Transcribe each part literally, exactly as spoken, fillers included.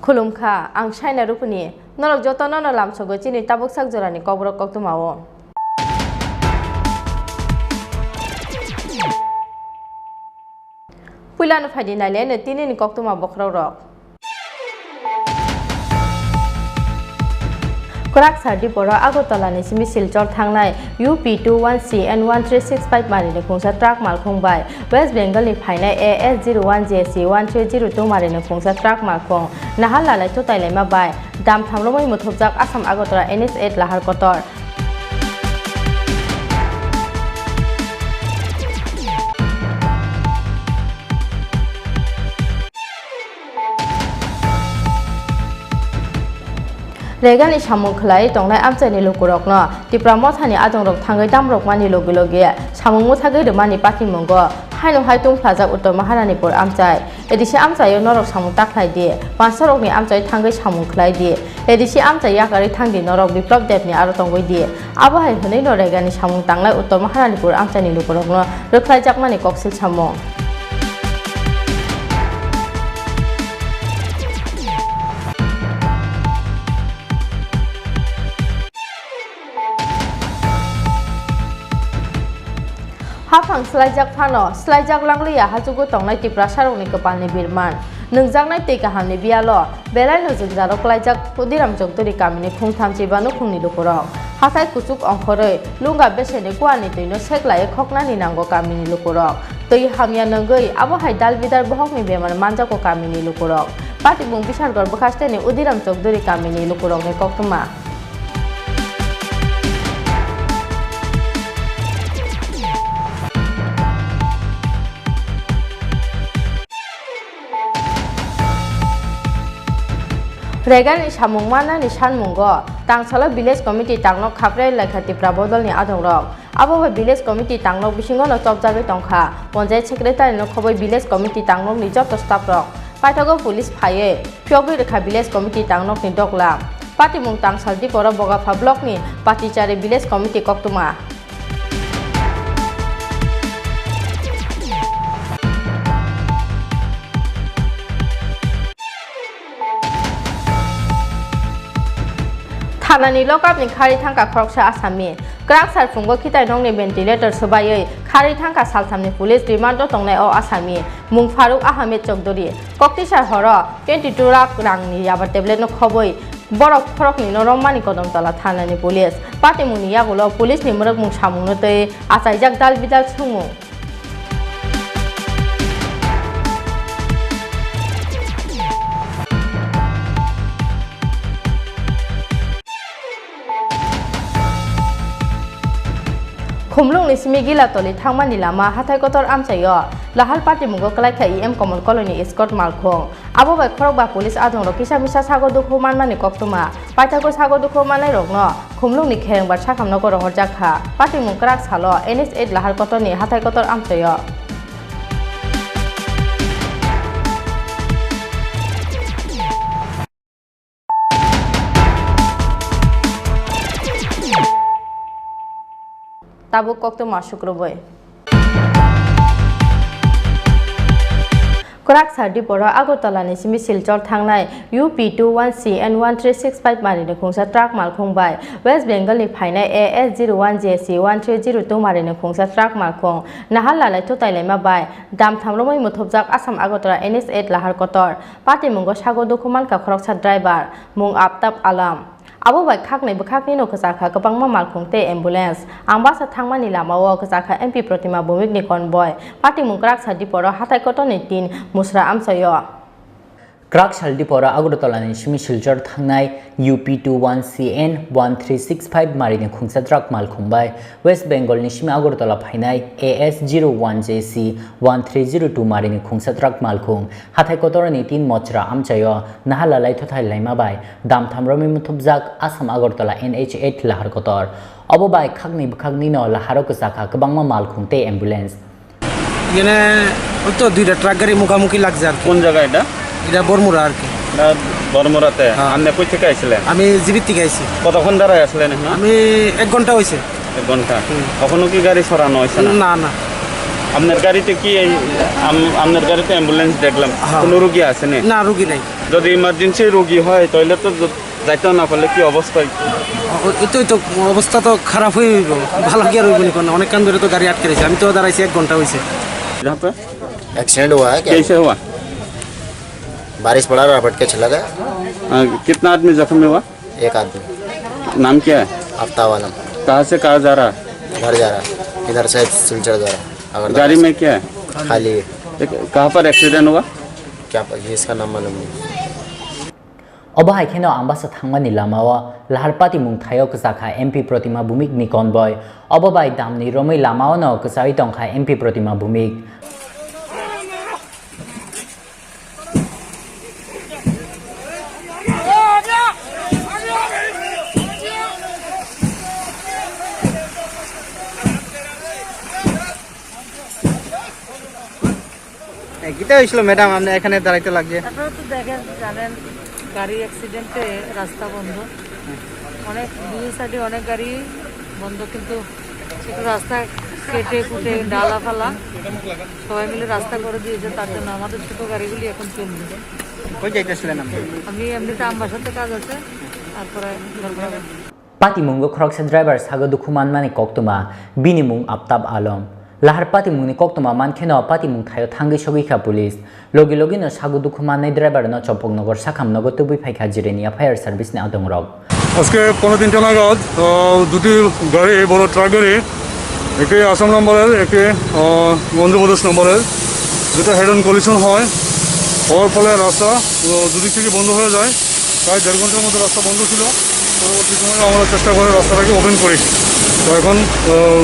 Khulumkha, ang Saina Rupuni. Norok jotono no lamsogo chini tabuk sak jorani kokborok koktwmao. Puilano phaidi naileno tinini koktwma bokhorokrok. Kwrak Sardiporo Agartala ni simi Silchar thangnai U P two one C N one three six five mari ni khungsa truck malkhung bai West Bengal ni phainai A S zero one J C one three zero two mari ni khungsa truck malkhung nahar lalai thutai laima bai dam thamromwi muthupjak Assam Agartala N H eight lahar kotor. Regani samung khlai tongnai amchaini lukurokno Tipra mothani adongrok thangwi damrokmani logi logi samung mwthagwi rwmani patimungo haino hai tungphlajak Uttor Maharanipur amchai. A D C amchaio norok samung ta khlai di, pansorokni amchai thangwi samung khlai di. A D C amchai yakarwi thang di norok Biplab Debni aro tongwi di. Abo hai hwnwi no Regani samung tangnai Uttor Maharanipur amchaini lukurokno rwkhlaijakmani koksil samung. Haphang swlaijak phano, swlaijak langliya hachugo tongnai Tiprasarokni kwpalni birman. Nwngjaknai twi kahamni biyalo belaino jwngjaro kwlaijak Hudiram Chowdhury kamini khungtham chiba nukhungni lukurok. Hathai kuchuk ongkhorwi lunga beseni kuarni twino seklaiwi khoknani nango kamini lukurok. Twi hamya nwngwi abo hai dalbidal bohokni bemar manjago kamini lukurok. Patimung Bishargor bwkhasteni Udiram Chowdhury kamini lukurokni koktwma. Regani samung mannani sanmungo tangsalo village committee tangnok khaprai laikha Tipra bodolni adongrok. Abo bai village committee tangnok bisingo no chopjagwi tongkha. Ponjayat secretary no khoboi village committee tangnokni joto staff rok. Paithago police phaiwi phiyogwi rwkha village committee tangnokni doglam. Patimung tangsal Diporo Bogapha block ni Patichari village committee koktwma. Thanani lokapni kharwi thangkha khoroksa asami. Kwrak sar phungo khitai nokni ventilator swbaiwi kharwi thangkha salthamni police remand-o tongnai o asami. Mung Faruk Ahmed Chowdhury. Koktwisa horo twenty two lakh rangni yaba tablet-no khobwi borok khoroknwino romani Kodomtola thanani police. Patimungni yagulo police-ni mwrwkmung samungno twi achaijak dal bidal swngmung. Khumlwngni simi Gilatoli thangmani lama hathai kotor amchaio lahar patimungo kwlaikha E M Komol Koloni Scott malkhung. Abo bai khorokba police adongrok kisa misa sago dukhu manmani koktwma. Paithago sago dukhu mannairokno Khumlwngni Kherengbar sakhamno rohorjak kha. Patimung kwrak salo N H eight lahar kotorni hathai kotor amchaio. Tabuk koktwma sukrubwi. Kwrak Sardiporo Agartala ni simi Silchar thangnai U P two one C N one three six five mari ni khungsa truck malkhung bai West Bengal ni phainai A S zero one J C one three zero two mari ni khungsa truck malkhung nahar lalai thutai laima bai dam thamromwi muthupjak Assam Agartala N H eight lahar kotor. Patimungo sago dukhu mankha khoroksa driver, mung Aftab Alam. Abo bai khaknwi bwkhaknwino kwchakha kwbangma malkhung tei ambulance. Ambasa thangmani lamao kwchakha M P Protima Bhowmikni convoy. Patimung kwrak Sardiporo hathai kotorni tin Musra amchaio. Kwrak Sardiporo Agartala ni simi Silchar thangnai U P two one C N one three six five mari ni khungsa truck malkhung bai West Bengal ni simi Agartala phainai A S zero one J C one three zero two mari ni khungsa truck malkhung hathai kotorni tin Musra amchaio nahar lalai thutai laima bai dam thamromwi muthupjak Assam Agartala N H eight lahar kotor. Obo bai khaknwi bwkhaknwino laharo kwchakha kwbangma malkhung tei ambulance. এখানে ওই তো দুইটা ট্রাক গাড়ি মুখামুখি লাগছে আর কি। কোন জায়গা এটা? এটা বরমুড়া আর কি। এটা বরমুড়াতে? হ্যাঁ। আপনি কই থেকে আসলেন? আমি জিবির থেকে আইছি। কতক্ষণ দাঁড়ায় আসলেন এখানে? আমি এক ঘন্টা হয়েছে। এক ঘন্টা? হুম। এখনো কি গাড়ি সরানো হয়েছে না? না, না। আপনার গাড়িতে কি এই, আম-, আপনার গাড়িতে অ্যাম্বুলেন্স দেখলাম, হ্যাঁ। কোনো রুগী আসেনি? না, রুগী নাই। যদি ইমার্জেন্সি রোগী হয়, তাহলে তো য-, যাইতে না পারলে কি অবস্থা? ও, এই তো, এই তো অবস্থা তো খারাপ হয়ে হইব, ভালো কি আর হইব না, কারণ অনেকক্ষণ ধরে তো গাড়ি আটকে রয়েছে, আমি তো দাঁড়াইছি এক ঘন্টা হয়েছে। यहाँ पे एक्सीडेंट हुआ है क्या? कैसे हुआ? बारिश पड़ा, रपट के चला गया। हाँ, कितना आदमी जख्मी हुआ? एक आदमी। नाम क्या है? आफ्ताब आलम। कहाँ से कहाँ जा रहा है? घर जा रहा है, इधर से सिलचर जा रहा है। अगर गाड़ी में क्या है? खाली है। एक, कहाँ पर एक्सीडेंट हुआ? क्या प-, ये इसका नाम मालूम नहीं। Obo hai kheno Ambasa thangmani lamao lahar patimung thaio kwchakha M P Protima Bhumik ni konboi. Obo bai damni romwi lamao no kwchawi tongkha M P Protima Bhumik. এ, কিতা হয়েছিল ম্যাডাম, আপনি এখানে দাঁড়াইতে লাগিয়ে? আপনারা তো দেখেন, জানেন, গাড়ি অ্যাক্সিডেন্টে রাস্তা বন্ধ, অনেক দুই সাইডে অনেক গাড়ি বন্ধ, কিন্তু একটু রাস্তা কেটে কুটে ডালা ফালা সবাই মিলে রাস্তা করে দিয়েছে, তার জন্য আমাদের ছোট গাড়িগুলি এখন চলবে। কই যাইতেছিলেন আপনি? আমি এমনিতে আমবাসাতে কাজ আছে, তারপরে Dharmanagar. Patimung o khoroksa driver sago dukhu manmani koktwma, bini mung Aftab Alom. Lahar patimungni koktwma mankheno patimung thaio thangwi sogwi kha police. Logi logi no sago dukhu mannai driver no Champaknagar sakham nogo tubui phaikha Jirania Fire Service ni adongrok. আজকে পৌনে তিনটা নাগাদ, আহ, দুটি গাড়ি, বড় ট্রাক গাড়ি, একটি আসাম নম্বরের, একটি, আহ, অন্ধ্রপ্রদেশ নম্বরের, যেটা হেড অন কলিশন হয়, হওয়ার ফলে রাস্তা, আহ, দুদিক থেকে বন্ধ হয়ে যায়। প্রায় দেড় ঘন্টার মতো রাস্তা বন্ধ ছিল। পরবর্তী সময়ে আমরা চেষ্টা করে রাস্তাটাকে ওপেন করি। তো এখন, আহ,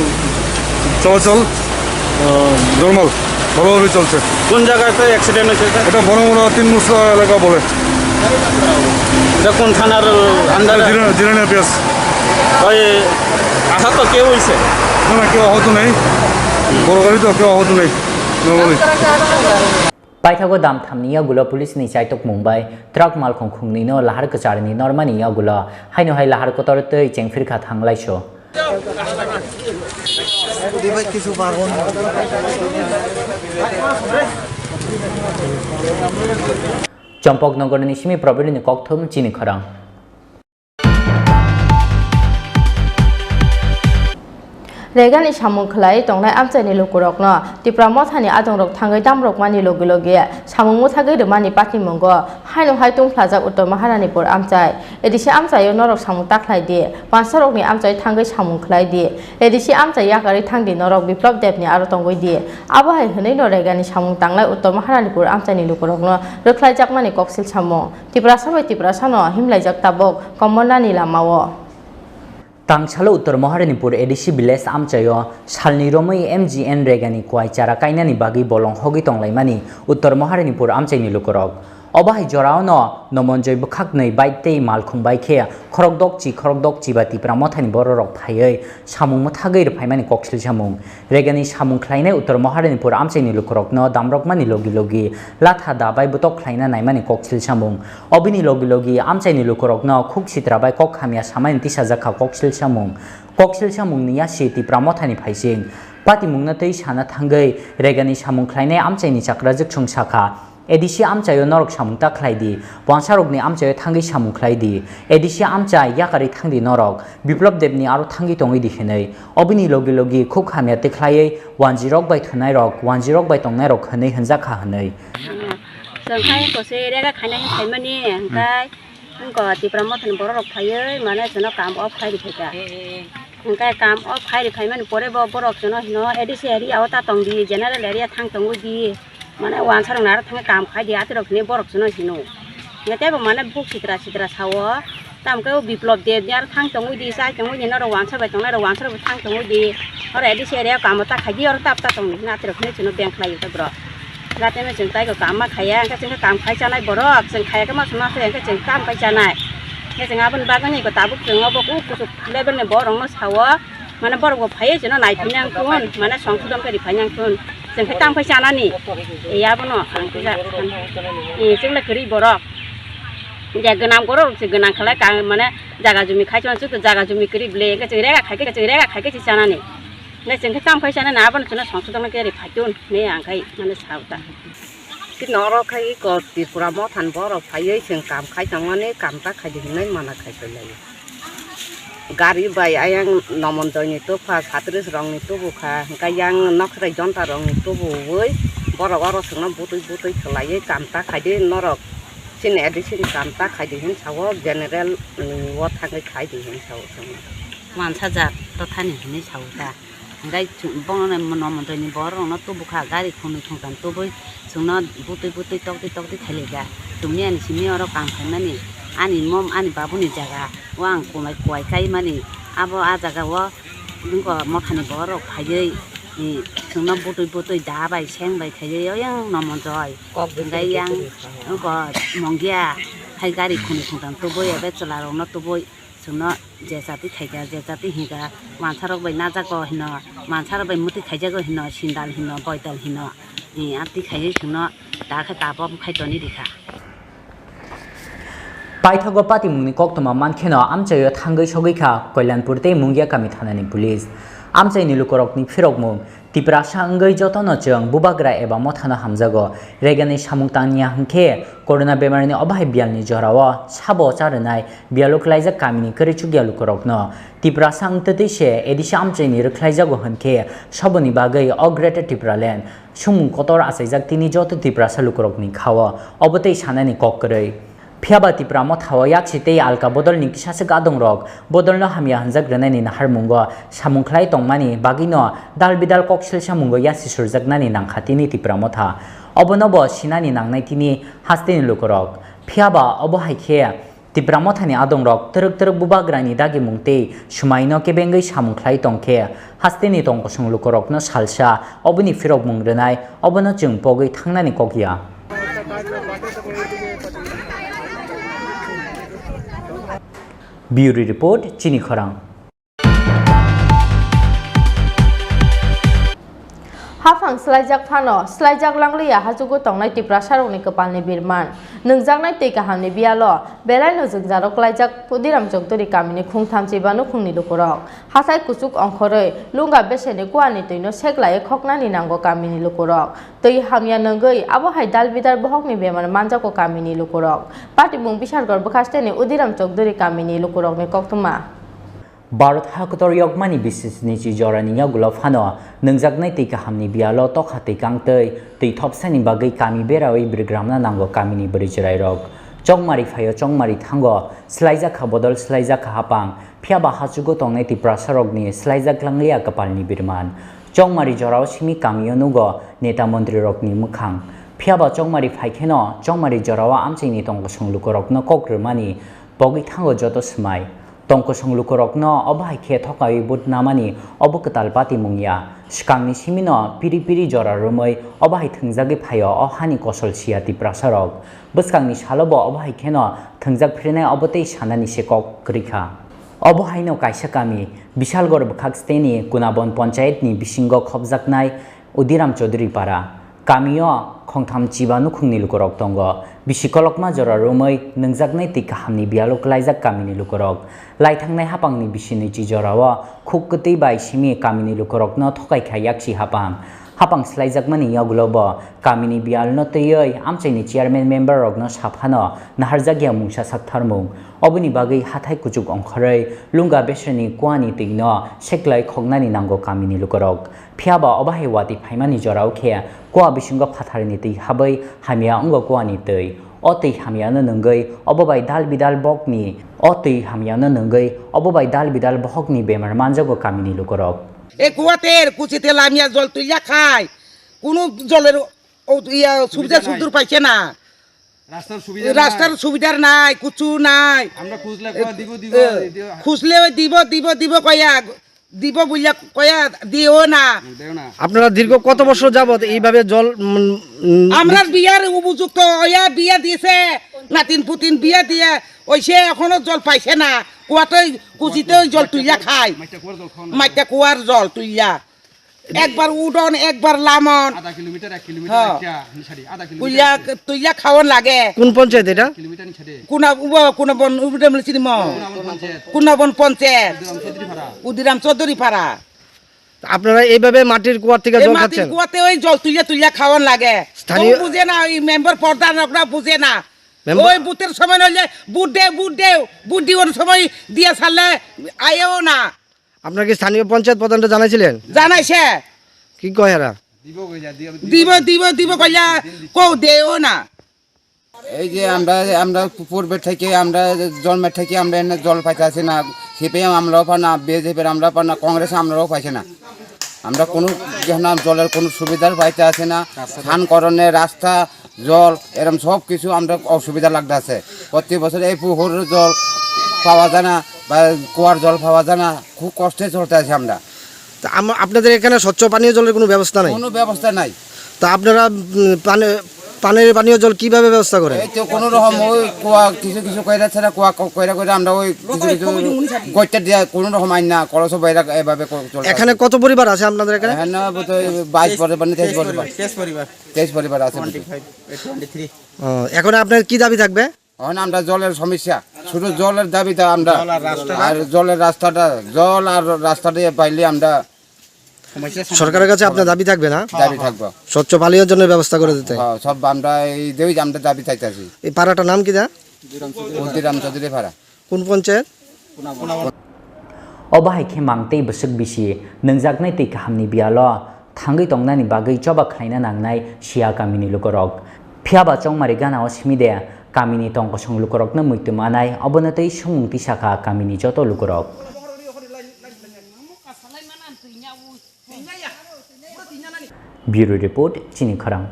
চলাচল, আহ, নরমাল, ভালোভাবে চলছে। কোন জায়গাতে অ্যাক্সিডেন্ট হয়েছে এটা? এটা বড়মুড়া তিন মুসলা এলাকা বলে। এটা কোন থানার আন্ডারে? জিরা-, জিরানিয়া পিএস। ওই আহত কেউ হয়েছে? না, না, কেউ আহত নেই। বড় গাড়ি তো কেউ আহত নেই, normally. Paithago dam thamni yagulo police ni chaitokmung bai truck malkhung khungni no lahar kwcharni normani yagulo haino hai lahar kotor tei chengphirkha thanglaiso. Champaknagar ni simi Probirni kokthum chini khorang. Regani samung khlai tongnai amchaini lukurokno Tipra Mothani adongrok thangwi damrokmani logi logi samung mwthagwi rwmani patimungo haino hai tungphlajak Uttor Maharanipur amchai. A D C amchaio norok samung ta khlai di, wansarokni amchai thangwi samung khlai di, A D C amchai yakarwi thang di norok Biplop Debni aro tongwi di. Abo hai hwnwi no Regani samung tangnai Uttor Maharanipur amchaini lukurokno rwkhlaijakmani koksil samung. Tiprasa bai Tiprasano himlaijak tabuk kommornani lamao. Tangsalo Uttor Maharanipur A D C village amchaio salni romwi M G N Regani kwai chara kainani bagwi bolong hogwi tonglaimani Uttor Maharanipur amchaini lukurok. Obo hai jorao no Nomonjoi bwkhaknwi bike tei malkhung bai khe khorokdok chi khorokdok chiba Tipra Mothani bororok phaiwi samung mwthagwi rwphaimani koksil samung. Regani samung khlainai Uttor Maharanipur amchaini lukurokno damrokmani logi logi latha da bai bwtok khlaina naimani koksil samung. Obini logi logi amchaini lukurokno khuk sitra bai kok hamya samani tisajak kha koksil samung. Koksil samungni yasi Tipra Mothani phaising. Patimungno tei sana thangwi Regani samung khlainai amchaini chakrajwk song sakha, A D C amchaio norok samung ta khlai di, wansarokni amchaio thangwi samung khlai di. A D C amchai yakarwi thang di norok, Biplop Debni aro thangwi tongwi di hwnwi. Obini logi logi khuk hamya tei khlaiwi wanjirok bai thwnairok, wanjirok bai tongnairok hwnwi hwnjak kha hwnwi. Chwng hai kose rega khaina hin phaimani, hwnkhe wngkha Tipra Mothani bororok phaiwi mane chwngno kam off khai rwkha. Hwnkhe kam off khai rwkhaimani pore bo borok chwngno hino A D C area o ta tong di, general area thang tongwi di. Mane wansarokno aro thangwi kam khai di, atirok hinwi borok chwngno hino. Hwnkhe teibo mane bukhuk sitra sitra sao. Tamo khe o Biplop Debni aro thang tongwi di, chai tongwi di, norok wansa bai tongnai rok wansa rok thang tongwi di. Oro A D C area o kamo ta khai di, oro tap ta tongdi hwnwi atirok hinwi chwngno beng khlai o borok. Gateno chwng taibo kam ma khaiya, hwnkhe chwngkhe kam khai chanai borok, chwng khaiya khe ma songma se, hwnkhe chwng kam khai chanai. Hwnkhe chwng aboni bagwino eko tabuk chwng obo kuk kuchuk level ni borokno sao. Mane borok bo phaiwi chwngno naiphai nang thun, mane songsodon khe rwphai nang thun. Chwng khe tamo khe chanani. E, abono ang khe ja-, e, chwngno kwrwi borok. Je gwnang borok se gwnang khlai ka, mane jaga jumi khai chwng chwng jaga jumi kwrwi ble, hwnkhe chwng rega khai khe, chwng rega khai khe se chanani. Hwnkhe chwng khe tamo khe chanani, abono chwngno songsodon khe rwphai thun hinwi ang khai mane sao ta. Norok khai iko Tripura mothan borok phaiwi chwng kam khai tongmani, kam ta khai di hinwi mana khai pailaio. Gari bai ayang Nomonjoyni tubukha, Satris rokni tubukha, hwnkhe yang Nokhrai Jonta rokni tubuwi borok oro chwngno butwi butwi khwlaiwi kam ta khai di norok. Chini A D C ni kam ta khai di hin sao, general ni o thangwi khai di hin sao chwngno. Mansa jat to thani hinwi sao ta. Hingkai chwng bono no Nomonjoyni borok rokno tubukha, gari khunui khungtam tubui chwngno butwi butwi tokti tokti khailaikha. Chwngni ani simi oro kam khaimani, ani mom ani babuni jaga o ang kumai kuai kaimani, abo a jaga o wngkha mothani borok phaiwi, i, chwngno butwi butwi da bai seng bai khaiwi oyang Nomonjoy. Hingkai yang wngkha Mongia hai gari khunui khungtam tubui ebe chwla rokno tubui. Chwngno je jati khaikha, je jati hinkha, mansarok bai najago hino, mansarok bai muti khaijago hino, sindal hino, boidal hino, eh, amtwi khaiwi chwngno ta khe ta bo khai toni rikha. Paithago patimungni koktwma mankheno amchaio thangwi sogwi kha Koilanpur tei Mungia kami thanani police. Amchaini lukurokni phirokmung Tiprasa wngwi jotono chwng bubagra eba mothano hamjago. Regani samung tangya hwnkhe corona bemarni obahai biyalni jorao sabo cha rwnai biyalo klaijak kamini kwrwi chukya lukurokno. Tiprasa wngtwtwi se A D C amchaini rwkhlaijago hwnkhe saboni bagwi o Greater Tipraland sumung kotor achaijak tini joto Tiprasa lukurokni khao. Obo tei sanani kok kwrwi. Phiya ba Tipra Motha o yaksi tei alka bodolni kisaswk adongrok bodolno hamya hwnjak rwnani naharmungo samung khlai tongmani bagwino dal bidal kok selsa mungo yasi surjaknani nangkha tini Tipra Motha. Obono bo sinani nangnai tini hasteni lukurok. Phiya ba obo hai khe Tipra Mothani adongrok twrwk twrwk bubagrani dagimung tei swmaino kebengwi samung khlai tong khe hasteni tongkosong lukurokno salsa oboni phirokmung rwnai obono chwng pogwi thangnani kok ya. Bureau Report, Chini Khorang. Haphang swlaijak phano, swlaijak langliya hachugo tongnai Tiprasarokni kwpalni birman. Nwngjaknai twi kahamni biyalo, belaino jwngjarok klaijak Udiram Chowdhury kamini khungtham chiba nukhungni lukurok. Hathai kuchuk ongkhorwi, lunga beseni kuani twino seklaiwi khoknani nango kamini lukurok. Twi hamya nwngwi abo hai dalbidal bohokni bemar manjago kamini lukurok. Patimung Bishargor bwkhasteni Udiram Chowdhury kamini lukurokni koktwma. Bharat hakotor yokmani bisisni chi jorani yagulo phano nwngjaknai twi kahamni biyalo tokha twi kangtwi twi thopsani bagwi kami berawi birgramna nango kamini bwrwi chwrairok. Chongmari phaio chongmari thango, swlaijakha bodol swlaijakha hapang, phiya ba hachugo tongnai Tiprasarokni swlaijak langliya kwpalni birman. Chongmari jorao simi kamio nugo neta montrirokni mwkhang. Phiya ba chongmari phaikheno chongmari jorao amchaini tongkosong lukurokno kok rwmani pogwi thango joto swmai. Tongkosong lukurokno obo hai khe thokaiwi vote namani obo kwtal patimung ya. Swkangni simino piri piri jora romwi obo hai thwngjagwi phaio o hani kosol siya Tiprasarok. Bwskangni salobo obo hai kheno thwngjak phirinai obo tei sanani se kok kwrwi kha. Obo haino kaisa kami, Bishalgarh bwkhak steni Kunabon ponchayetni bisingo khopjaknai Udiram Chaudhuri Para. Kamio khongtham chiba nukhungni lukurok tongo. Bisi kolokma jora romwi nwngjaknai twi kahamni biyalo klaijak kamini lukurok. Laithangnai hapangni bisi nwichi jorao khuk kwtwi bai simi kamini lukurokno thokai kha yaksi hapang. Hapang swlaijakmani yagulo bo kamini biyalno twiwi amchaini chairman member rokno saphano naharjakya mungsa saktharmung. Oboni bagwi hathai kuchuk ongkhorwi lunga besreni kuani twino seklai khoknani nango kamini lukurok. Phiya ba obo hai watwi phaimani jorao khe kua bisingo phatharni twi habwi hamya wngo kuani twi. O twi hamyano nwngwi obo bai dal bidal bokni, o twi hamyano nwngwi obo bai dal bidal bohokni bemar manjago kamini lukurok. E kuater kuchite lamya jol twi yakhai. Kunu joler o iya subida sudur paise na. রাস্তার সুবিধা নাই। রাস্তার সুবিধা নাই, কিছু নাই। আমরা খুঁজলে কয় দিব, দিব, এ, দিব। খুঁজলে ওই দিব, দিব, দিব কয়া, দিব বুলিয়া কয়া দিও না। হুম, দেও না। আপনারা দীর্ঘ কত বছর যাবত এইভাবে জল, উম, উম, আমরা বিয়ার উপযুক্ত ওয়া বিয়া দিয়েছে, নাতিন পুতিন বিয়া দিয়ে, ওই সে এখনো জল পাইছে না। কুয়াতে কুচিতে ওই জল তুইয়া খায়। মাইটা কুয়ার জল খাওয়া না। মাইটা কুয়ার জল তুইয়া। একবার উডন, একবার লামন। আধা কিলোমিটার, এক কিলোমিটার হ্যাঁ। একটা নিশারি, আধা কিলোমিটার তুইয়া, একটা। তুইয়া খাওয়ান লাগে। কোন পঞ্চায়েত এটা? কিলোমিটার নিশারি। কোনা উবা, কোনা বন, উবা মলে চিনি ম। কোনা বন পঞ্চায়েত। কোনা বন পঞ্চায়েত। উদিরাম চৌধুরী পাড়া। উদিরাম চৌধুরী পাড়া। তা আপনারা এইভাবে মাটির কুয়ার থেকে এই জল মাটির খাচ্ছেন? কুয়াতে ওই জল তুলিয়া তুলিয়া খাওয়ান লাগে। স্থানীয় কেউ বুঝে না, ওই মেম্বার প্রধান ওরা বুঝে না। মেম্বার ওই ভোটের সময় হইলে ভোট দে, ভোট দে, ভোট দিবার সময় দিয়া ছাড়লে আয়েও না। আপনারা কি স্থানীয় পঞ্চায়েত প্রধানটা জানাইছিলেন? জানাইছে। কি কয় এরা? দিব, দিব, দিব কইলা, কেউ দেও না। এই যে আমরা, আমরা পূর্বে থেকে, আমরা জন্মের থেকে আমরা এনে জল পাইতাছি না। সিপিএম আমরাও পাই না, বিজেপির আমরা পাই না, কংগ্রেস আমরাও পাইছে না। আমরা কোনো যেন জলের কোনো সুবিধার পাইতে আছে না। স্নান করণে রাস্তা, জল, এরম সব কিছু আমরা অসুবিধা লাগতে আছে। প্রতি বছর এই পুকুরের জল পাওয়া যায় না বা কুয়ার জল পাওয়া যায় না, খুব কষ্টে চলতে আছি আমরা। তা আম-, আপনাদের এখানে স্বচ্ছ পানীয় জলের কোনো ব্যবস্থা নাই? কোনো ব্যবস্থা নাই। তা আপনারা, উম, পানি-, পানির পানীয় জল কিভাবে ব্যবস্থা করেন? এই তো কোনো রকম ওই কুয়া কিছু কিছু কইরা ছাড়া কুয়া ক-, কইরা কইরা আমরা ওই কিছু কিছু গইটা দিয়া কোনো রকম আইন না, কলসো বাইরা এভাবে ক-, চলতে এখানে আছে। কত পরিবার আছে আপনাদের এখানে? এখানে বোধহয় বাইশ পরিবার না তেইশ পরিবার। তেইশ পরিবার। তেইশ পরিবার আছে বোধহয়। ও, এখন আপনার কি দাবি থাকবে? এখন আমরা জলের সমস্যা, শুধু জলের দাবিতে আমরা, জল আর রাস্তাটা। আর জলের রাস্তাটা, জল আর রাস্তাটা পাইলে আমরা সমস্যা সমাধান। সরকারের কাছে আপনার দাবি থাকবে না? দাবি থাকবো। স্বচ্ছ পানীয় জলের ব্যবস্থা করে দিতে। হ্যাঁ, সব আমরা এই দেই যে আমরা দাবি চাইতেছি। এই পাড়াটার নাম কি দা? ক্ষুদিরাম চৌধুরী পাড়া। কোন panchayat? O bahai khe mang tei bwswk bisi nwngjaknai twi kahamni biyalo thangwi tongnani bagwi choba khlaina nangnai siya kamini lukurok. Phiyaba chongmari gana o simi de kamini tongkosong lukurokno muitu manai, obono tei swngmung tisa kha kamini joto lukurok. Bureau Report, Chini Khorang.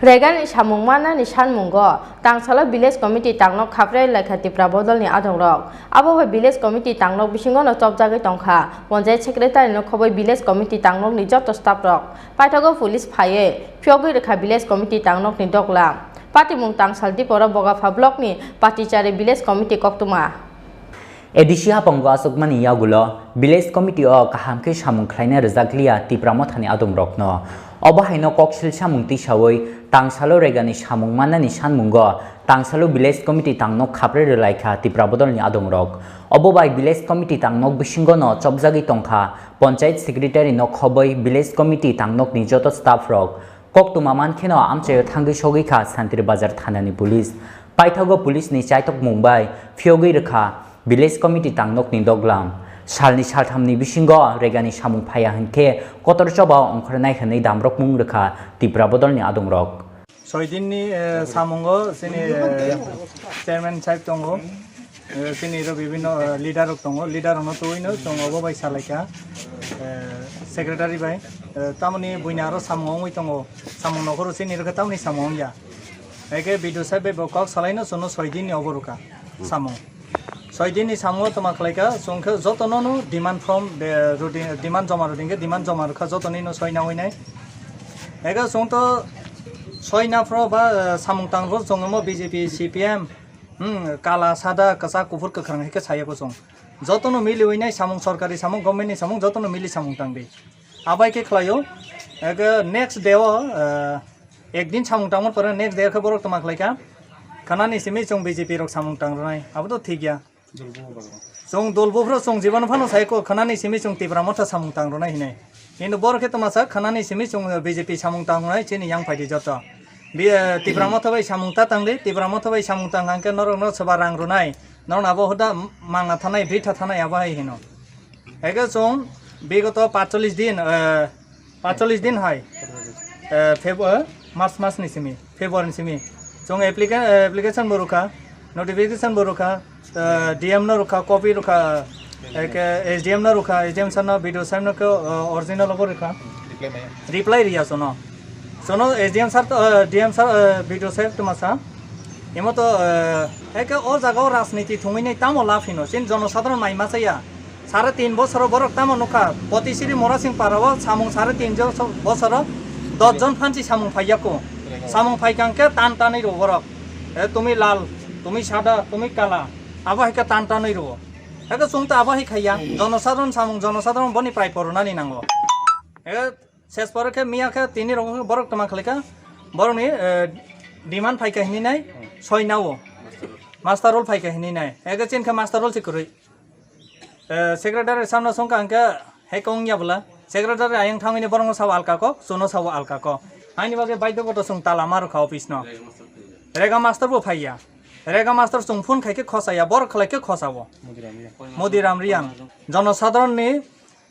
Regani samung mannani sanmungo tangsalo village committee tangnok khapre laikha Tipra bodolni adongrok. Abo bai village committee tangnok bisingono chopjagwi tongkha. Ponchayat secretary no khoboi village committee tangnokni joto staff rok. Paithago police phaiwi phiyogwi rwkha village committee tangnokni doglam. Patimung tangsal diporo Bogapha blockni Patichari village committee koktwma. A D C hapango achukmani yagulo village committee o kaham khe samung khlaina rwjakliya Tipra Mothani adongrokno. Obo haino koksil samung tisawi tangsalo regani samung mannani sanmungo tangsalo village committee tangno khapre rwlaikha Tipra bodolni adongrok. Obo bai village committee tangnok bisingono chopjagwi tongkha, ponchayat secretary no khoboi village committee tangnokni joto staff rok. Koktwma mankheno amchaio thangwi sogwi kha Santri Bazar thanani police. Paithago police ni chaitok mung bai phiyogwi rwkha village committee tangnokni doglam. Salni salthamni bisingo regani samung phaiya hinkhe kotor choba ongkhornai hwnwi damrokmung rwkha Tipra bodolni adongrok. Soi dinni, eh, samungo chini, eh, chairman sahib tongo. Eh, chini ro bibhinno, eh, leader rok tongo, leader rokno twiwi no chwng obo bai salaikha, eh, secretary bai, eh, tamoni buini aro samung wngwi tongo, samung nokhoro chini rokhe tamoni samung wngya, haikhe B D O sahib bai bo kok salaino chwngno soi dinni obo rwkha samung, soi dinni samungo tongma khlaikha chwngkhe jotono no demand form, eh, rwdi-, demand joma rwdingkhe demand joma rwkha jotonino soi nangwi nai, haikhe chwngto soi naphro ba, eh, samung tangphro chwng omo B J P, C P M, Hmm, kala, sada, kwchak, kuphur, kwkhwrang hai khe saya bo chwng. Jotono miliwi nai samung, sorkari samung, government ni samung, jotono mili samung tang di. Abai khe khlaio, eke next day o, eh, ekdin samung tangmani pore next day khe borok tongma khlai kha. Khanani simi chwng B J P rok samung tang rwnai, abo to thik ya. Chwng dol buphuru chwng jibon phano sai kho, khanani simi chwng Tipra Motha samung tang rwnai hinai. Hintu borok khe tongma sa khanani simi chwng B J P samung tang rwnai chini yang phaidi joto. Bi, eh, Tipra Motha bai samung ta tang di, Tipra Motha bai samung tang hang khe norok no soba rang rwnai, norok no abo hoda mangna thanai, britha thanai abo hai hino. Eke chwng bigoto patchollish din, eh, patchollish din hai, eh, Feb-, eh, March mas ni simi, February ni simi. Chwng applica-, eh, application bo rwkha, notification bo rwkha, eh, D M no rwkha, copy rwkha, eh, ke S D M no rwkha, S D M sir no, B D O sir no ke, eh, original obo rwkha. Reply maya. Reply riya sono. Sono S D M sir to, eh, D M sir, eh, B D O sir tuma sa. Imo to, eh, eke o jaga o rajniti thungwi nei tamo lab hino. Chini jonosadharon mai masa ya. Sare tin bosoro borok tamo nukha. Potisiri Morasing para o samung sare tin jo-, bosoro dos jon phansi samung phaiya ko. Samung phaikang ke tan tanwi rw borok. Eh, tumi lal, tumi sada, tumi kala. Abo hai khe tan tanwi rw. Eke chwng ta abo hai khaiya, jonosadharon samung, jonosadharon boni prai poronani nango. Eke ses pore khe miya khe tini rok borok toma khlai kha, borokni, eh, demand phai kha hini nai, soi nao. Master roll phai kha hini nai. Eke chin khe master roll se kwrwi. Eh, secretary samno songkha hwnkhe, heko wngya bwla. Secretary ayang thangwi ni borokno sao alka kok, chuno sao alka kok. Haini bagwi baidhyo goto chwng tala ma rwkha office no. Rega master bo phaiya. Rega master chwng phone khaikhe khosaya, borok khlaikhe khosao. Modiram Riyang. Jonosadharon ni,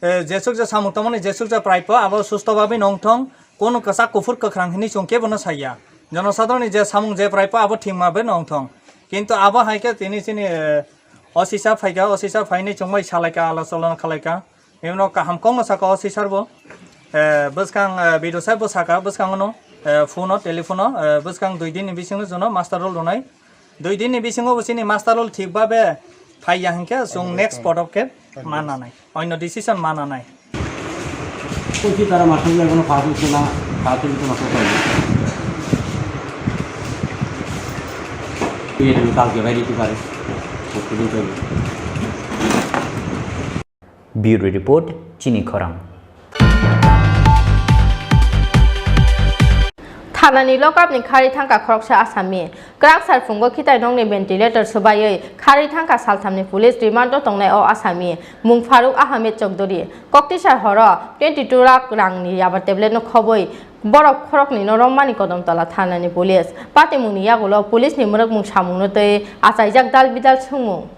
eh, jesuk je samung tongmani jesuk je praipo abo susto babi nongthong, kono kwchak kuphur kwkhrang hinwi chwng kebono saya. Jonosadharon ni je samung je praipo abo thingma bai nongthong. Kintu abo hai khe tini chini, eh, O C sir phaikha, O C sir phainwi chwng bai salaikha, alo cholona khalaikha. Bini ulo kaham kokno saka O C sir bo. Eh, bwskang, eh, B D O sir bo saka bwskango no, eh, phone o, telephone o, eh, bwskang dui din ni bisingo jono master roll rwnai. Dui din ni bisingo bo chini master roll thik babe phaiya hinkhe chwng next podokep ma nanai. Onno decision ma nanai. Koi si tara master roll ekhono pass hoichhe na, pass hoichhe master roll. Ye dulu kalke bai ditu pare. Koi si dulu. Bureau Report, Chini Khorang. Thanani lokapni khari thangkha khoroksa asami. Kwrak sar phungo khitai nokni ventilator swbaiwi khari thangkha salthamni police remand-o tongnai o asami. Mung Faruk Ahmed Chowdhury. Koktwisa horo twenty two lakh rangni yaba tablet-no khobwi borok khoroknwino romani Kodamtola thanani police. Patimungni yagulo police-ni mwrwkmung samungno twi achaijak dal bidal swngmung.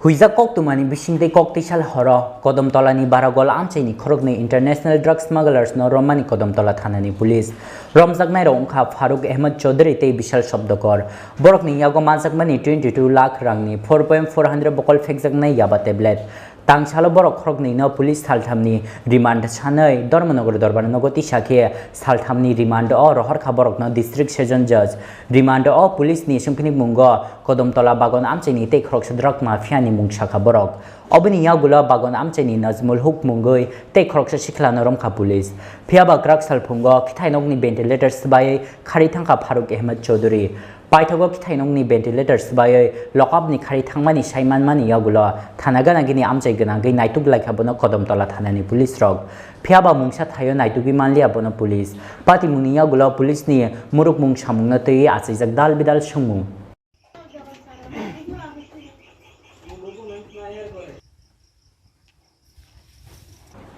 Huijak koktwmani bisingtwi koktwisa horo Kodamtolani Baragol amchaini khoroknwi international drug smugglers no romani Kodamtola thanani police. Romjaknairok wngkha Faruk Ahmed Chaudhary tei Bishal Shabdakar. Borokni yago manjakmani twenty two lakh rangni four point four hundred bokol phekjaknai yaba tablet. Tangsalo borok khoroknwino police salthamni remand sanwi Dharmanagar dorbar nogo tisa khe salthamni remand o rohorkha borokno district session judge. Remand o police ni sumphini mungo Kodamtola Bagon amchaini tei khoroksa drug mafia ni mung sakha borok. Oboni yagulo Bagon amchaini Najmul Huk mungwi tei khoroksa sikhlano romkha police. Phiyaba kwrak salphungo khithainokni ventilator swbaiwi khari thangkha Faruk Ahmed Chaudhary. Paithago khithainokni ventilator swbaiwi lokapni khari thangmani sai manmani yagulo thana gana gini amchai gwnangwi naituk laikha bono Kodamtola thanani police rok. Phiyaba mungsa thaio naitugwi manliya bono police. Patimungni yagulo police ni murukmung samungno twiwi achaijak dal bidal swngmung.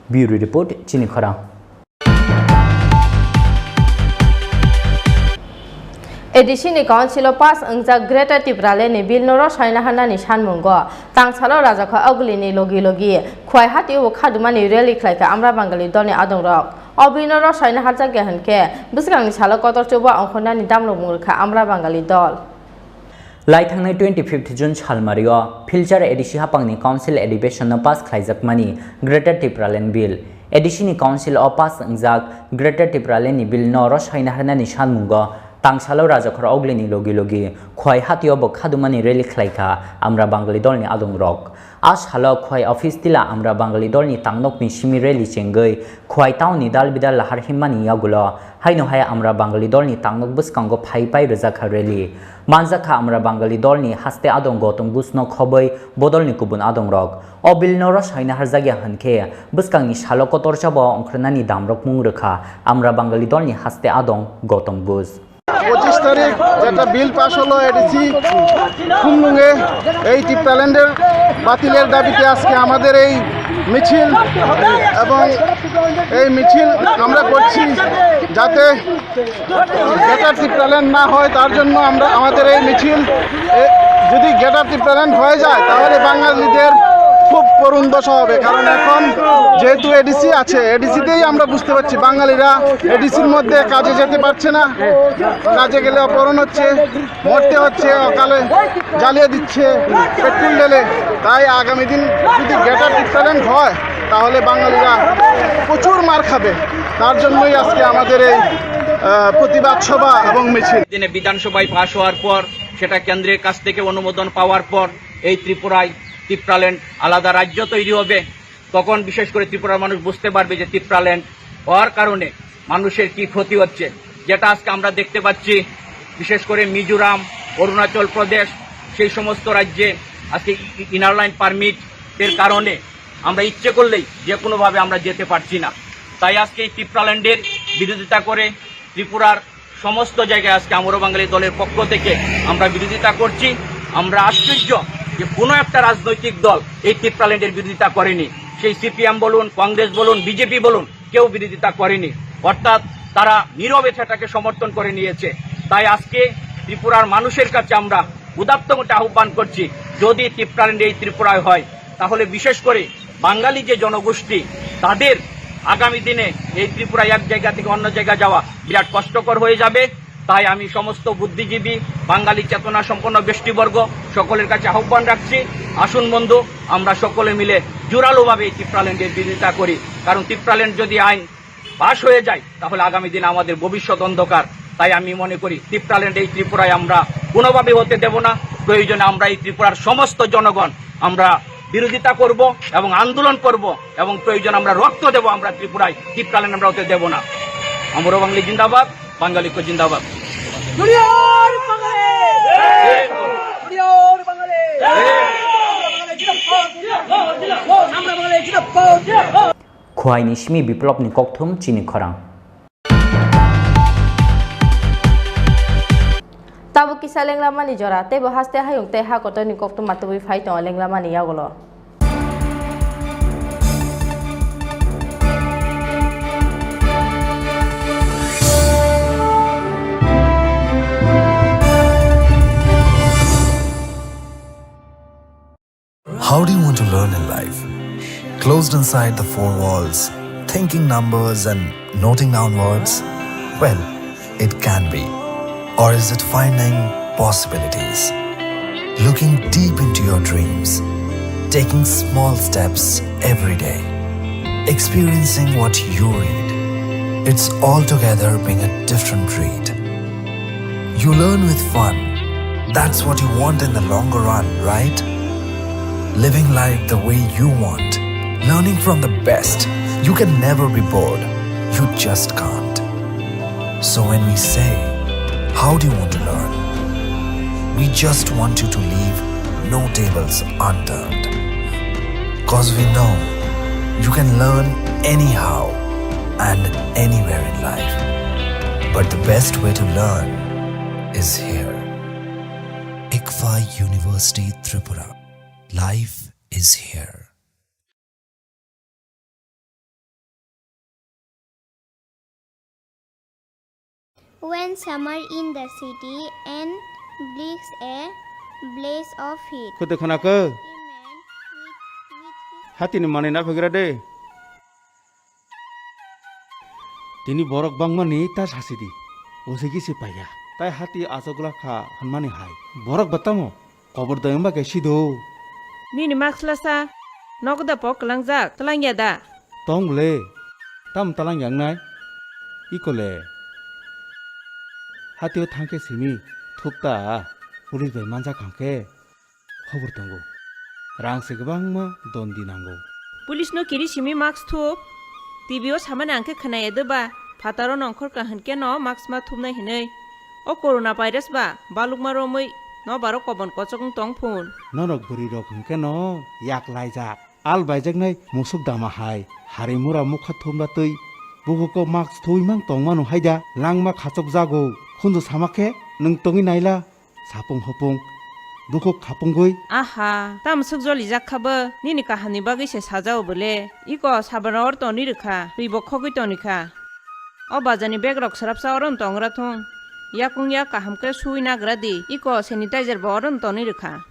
Bureau Report, Chini Khorang. A D C ni council o pass wngjak Greater Tipraland ni bill no rw soina hanani sanmungo tangsalo Rajakha Oguli ni logi logi Khwai Hatio bo khadumani rally khlaikha Amra Bangali dol ni adongrok. O bill no rw soina harjakya hinkhe bwskangni salo kotor chuba ongkhornani damrokmung rwkha Amra Bangali dol. Lai thangnai twenty fifth June salmario Philchar A D C hapangni council adhibesion no pass khlaijakmani Greater Tipraland Bill. A D C ni council o pass wngjak Greater Tipraland ni bill no rw soina harnani sanmungo tangsalo Rajakhor Oglini logi logi Khwai Hatio bo khadumani rally khlaikha Amra Bangali dolni adongrok. A salo Khwai office tila Amra Bangali dolni tangnokni simi rally chengwi Khwai town ni dal bidal lahar himmani yagulo haino hai Amra Bangali dolni tangnok bwskango phai pai rwjakha rally. Manjakha Amra Bangali dolni haste adong Gautam Buddhno khobwi bodolni kubun adongrok. O bill no rw soina harjakya hinkhe bwskangni salo kotor chabo ongkhornani damrokmung rwkha Amra Bangali dolni haste adong Gautam Buddh. পঁচিশ তারিখ যেটা bill pass হলো এডিসি খুমলুঙে, এই টিপ্রাল্যান্ডের বাতিলের দাবিতে আজকে আমাদের এই মিছিল এবং এই মিছিল আমরা করছি যাতে গ্রেটার টিপ্রাল্যান্ড না হয়, তার জন্য আমরা আমাদের এই মিছিল। এ, যদি গ্রেটার টিপ্রাল্যান্ড হয়ে যায় তাহলে বাঙালিদের খুব করুণ দশা হবে, কারণ এখন যেহেতু এডিসি আছে, এডিসিতেই আমরা বুঝতে পারছি বাঙালিরা এডিসির মধ্যে কাজে যেতে পারছে না, কাজে গেলে অপহরণ হচ্ছে, মরতে হচ্ছে, অকালে জ্বালিয়ে দিচ্ছে পেট্রোল ঢেলে। তাই আগামী দিন যদি গ্রেটার টিপ্রাল্যান্ড হয় তাহলে বাঙালিরা প্রচুর মার খাবে। তার জন্যই আজকে আমাদের এই আহ, প্রতিবাদ সভা এবং মিছিল। দিনে বিধানসভায় পাশ হওয়ার পর, সেটা কেন্দ্রের কাছ থেকে অনুমোদন পাওয়ার পর এই ত্রিপুরায় টিপ্রাল্যান্ড আলাদা রাজ্য তৈরি হবে। তখন বিশেষ করে ত্রিপুরার মানুষ বুঝতে পারবে যে টিপ্রাল্যান্ড হওয়ার কারণে মানুষের কি ক্ষতি হচ্ছে। যেটা আজকে আমরা দেখতে পাচ্ছি, বিশেষ করে মিজোরাম, অরুণাচল প্রদেশ, সেই সমস্ত রাজ্যে আজকে ই-, ইনার লাইন পারমিটের কারণে আমরা ইচ্ছে করলেই যে কোনোভাবে আমরা যেতে পারছি না। তাই আজকে এই টিপ্রাল্যান্ডের বিরোধিতা করে ত্রিপুরার সমস্ত জায়গায় আজকে আমরা বাঙালি দলের পক্ষ থেকে আমরা বিরোধিতা করছি। আমরা আশ্চর্য যে কোনো একটা রাজনৈতিক দল এই টিপ্রাল্যান্ডের বিরোধিতা করেনি। সেই সিপিএম বলুন, কংগ্রেস বলুন, বিজেপি বলুন, কেউ বিরোধিতা করেনি। অর্থাৎ তারা নীরবে সেটাকে সমর্থন করে নিয়েছে। তাই আজকে ত্রিপুরার মানুষের কাছে আমরা উদাত্ত মতে আহ্বান করছি, যদি টিপ্রাল্যান্ড এই ত্রিপুরায় হয়, তাহলে বিশেষ করে বাঙালি যে জনগোষ্ঠী, তাদের আগামী দিনে এই ত্রিপুরা এক জায়গা থেকে অন্য জায়গা যাওয়া বিরাট কষ্টকর হয়ে যাবে। তাই আমি সমস্ত বুদ্ধিজীবী, বাঙালি চেতনা সম্পন্ন ব্যষ্টিবর্গ সকলের কাছে আহ্বান রাখছি, আসুন বন্ধু, আমরা সকলে মিলে জোরালোভাবে এই টিপ্রাল্যান্ডের বিরোধিতা করি। কারণ টিপ্রাল্যান্ড যদি আইন পাশ হয়ে যায়, তাহলে আগামী দিনে আমাদের ভবিষ্যৎ অন্ধকার। তাই আমি মনে করি টিপ্রাল্যান্ড এই ত্রিপুরায় আমরা কোনোভাবেই হতে দেব না। প্রয়োজনে আমরা এই ত্রিপুরার সমস্ত জনগণ আমরা বিরোধিতা করব এবং আন্দোলন করব এবং প্রয়োজন আমরা রক্ত দেব। আমরা ত্রিপুরায় টিপ্রাল্যান্ড আমরা হতে দেব না। আমরা বাঙালি জিন্দাবাদ, বাঙালি ঐক্য জিন্দাবাদ। জুড়িয়ার বাঙালি! জুড়িয়ার বাঙালি! আমরা বাঙালি জিন্দাবাদ! Khwai ni simi biplopni kokthum chini khorang. Tabuk kisa lenglamani jora, teibo haste hayung tei ha kotorni koktwma tubui phai tongo lenglamani yagulo. How do you want to learn in life? Closed inside the four walls, thinking numbers and noting down words? Well, it can be. Or is it finding possibilities? Looking deep into your dreams, taking small steps every day, experiencing what you read. It's altogether being a different breed. You learn with fun. That's what you want in the longer run, right? Living life the way you want. Learning from the best. You can never be bored. You just can't. So when we say, "How do you want to learn?" We just want you to leave no tables unturned. 'Cause we know you can learn anyhow and anywhere in life. But the best way to learn is here. ICFAI University Tripura. Life is here. When summer in the city and brings a blaze of heat. Khwtwi khwnakhe. A man with, with his Hatini manwi na phaikra de. Tini borok bangmani ta sasidi. Usigi se paiya. Tai hati achukla kha hwnmani hai. Borok ba tamo? Kobor doi wngba khe sido. Nini mask lasa, nogo da pok kwlangjak, twlangya da? Tong le, tam twlangya wngnai? Iko le, hatio thangkhe simi, thupta, police bai manjak hangkhe, khobor tongo. Rang se kwbangma dondi nango. Police no kiri simi mask thup, T V o samani hangkhe khwnaya de ba, phataro nongkhor kaham khe no mask ma thupnai hinwi. O corona virus ba balukma romwi nobaro kobon kochok wng tong phun. Norok bwrwi rok hwnkhe no yak laijak. Al baijaknai musuk dama hai, hari mura mukha thumra twi, bukuko mask thuwi mang tongmano haida, langma khachok jago, khunju sama khe nwng tongwi naila, sapung hopung, bukhuk khapungwi. Aha, tamo swk jolijak kha bo, nini kahamni bagwi se sajao bole, iko sabra or toni rwkha, twi bo khogwi toni kha. O bazar ni bag rok swrapsa oro no tongra thung. Yakung yak kaham khe sui nagra di. Iko sanitizer bo oro no tonwi rwkha.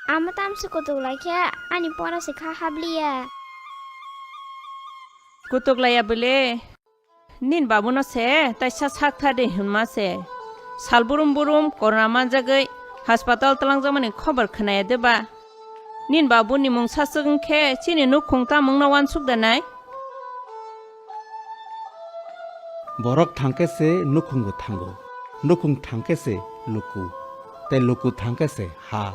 Amo tamsi kutuk lai khe ani pora se kha habliya. Kutuk laiya bole. Nin babuno se taisa sak thar di hwnma se. Sal burum burum corona manjagwi hospital twlangjakmani khobor khwnaya de ba? Nin babuni mung saswk wng khe chini nukhung tamungno uansuk da nai? Borok thang khe se nukhung bo thango, nukhung thang khe se luku, tei luku thang khe se ha.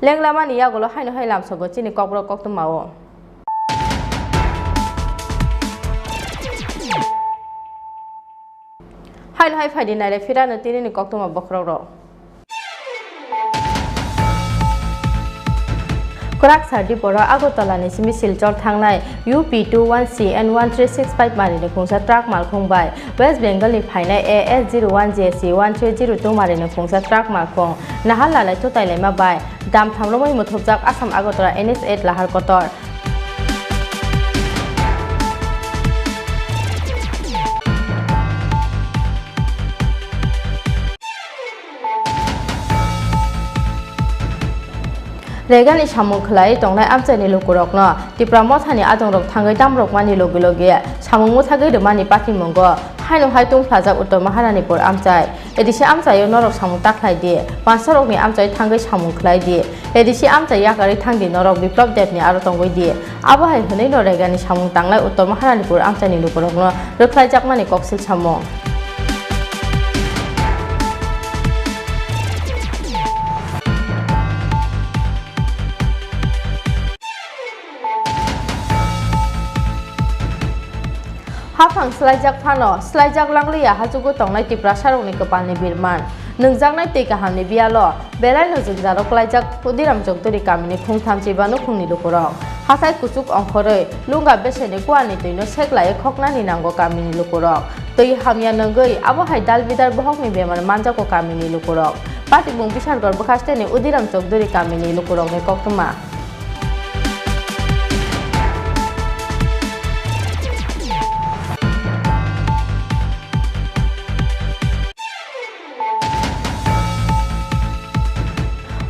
Tenglamani yagulo haino hai lamsogo chini kokborok koktwma o. Haino hai phaidi nailai phirano tinini koktwma bokhorok rok. Kwrak sardiporo Agartala ni simi Silchar thangnai U P two one C N one three six five mari ni khungsa truck malkhung bai West Bengal ni phainai A S zero one J C one three zero two mari ni khungsa truck malkhung nahal lalai twtailaima bai dam thamrwmwi muthupjak Assam Agartala N H eight lahar kotor. Reganni samung khwlai tongnai amchaini lukurokno Tipra mothani adongrok thangwi damrokmani logi logi samung mwthagwi rwmani patimungo haino hai tungphlajak Uttor Maharanipur amchai. A D C amchaio norok samung takhlai di, pansorokni amchai thangwi samung khwlai di, A D C amchai yakarwi thang di norok Biplab Debni aro tongwi di. Abo hai hwnwi no Reganni samung tangnai Uttor Maharanipur amchaini lukurokno rwkhlaijakmani koksil samung. Haphang swlaijak phano, swlaijak langliya hachugo tongnai Tiprasarokni kwpalni birman. Nwngjaknai twi kahamni biyalo belaino jwngjaro kwlaijak Udiram Chowdhury kamini khungtham chiba nukhungni lukurok. Hathai kuchuk ongkhorwi lunga beseni kuarni twino seklaiwi khoknani nango kamini lukurok. Twi hamya nwngwi abo hai dalbidal bohokni bemar manjago kamini lukurok. Patibung Bishargor bwkhasteni Udiram Chowdhury kamini lukurokni koktwma.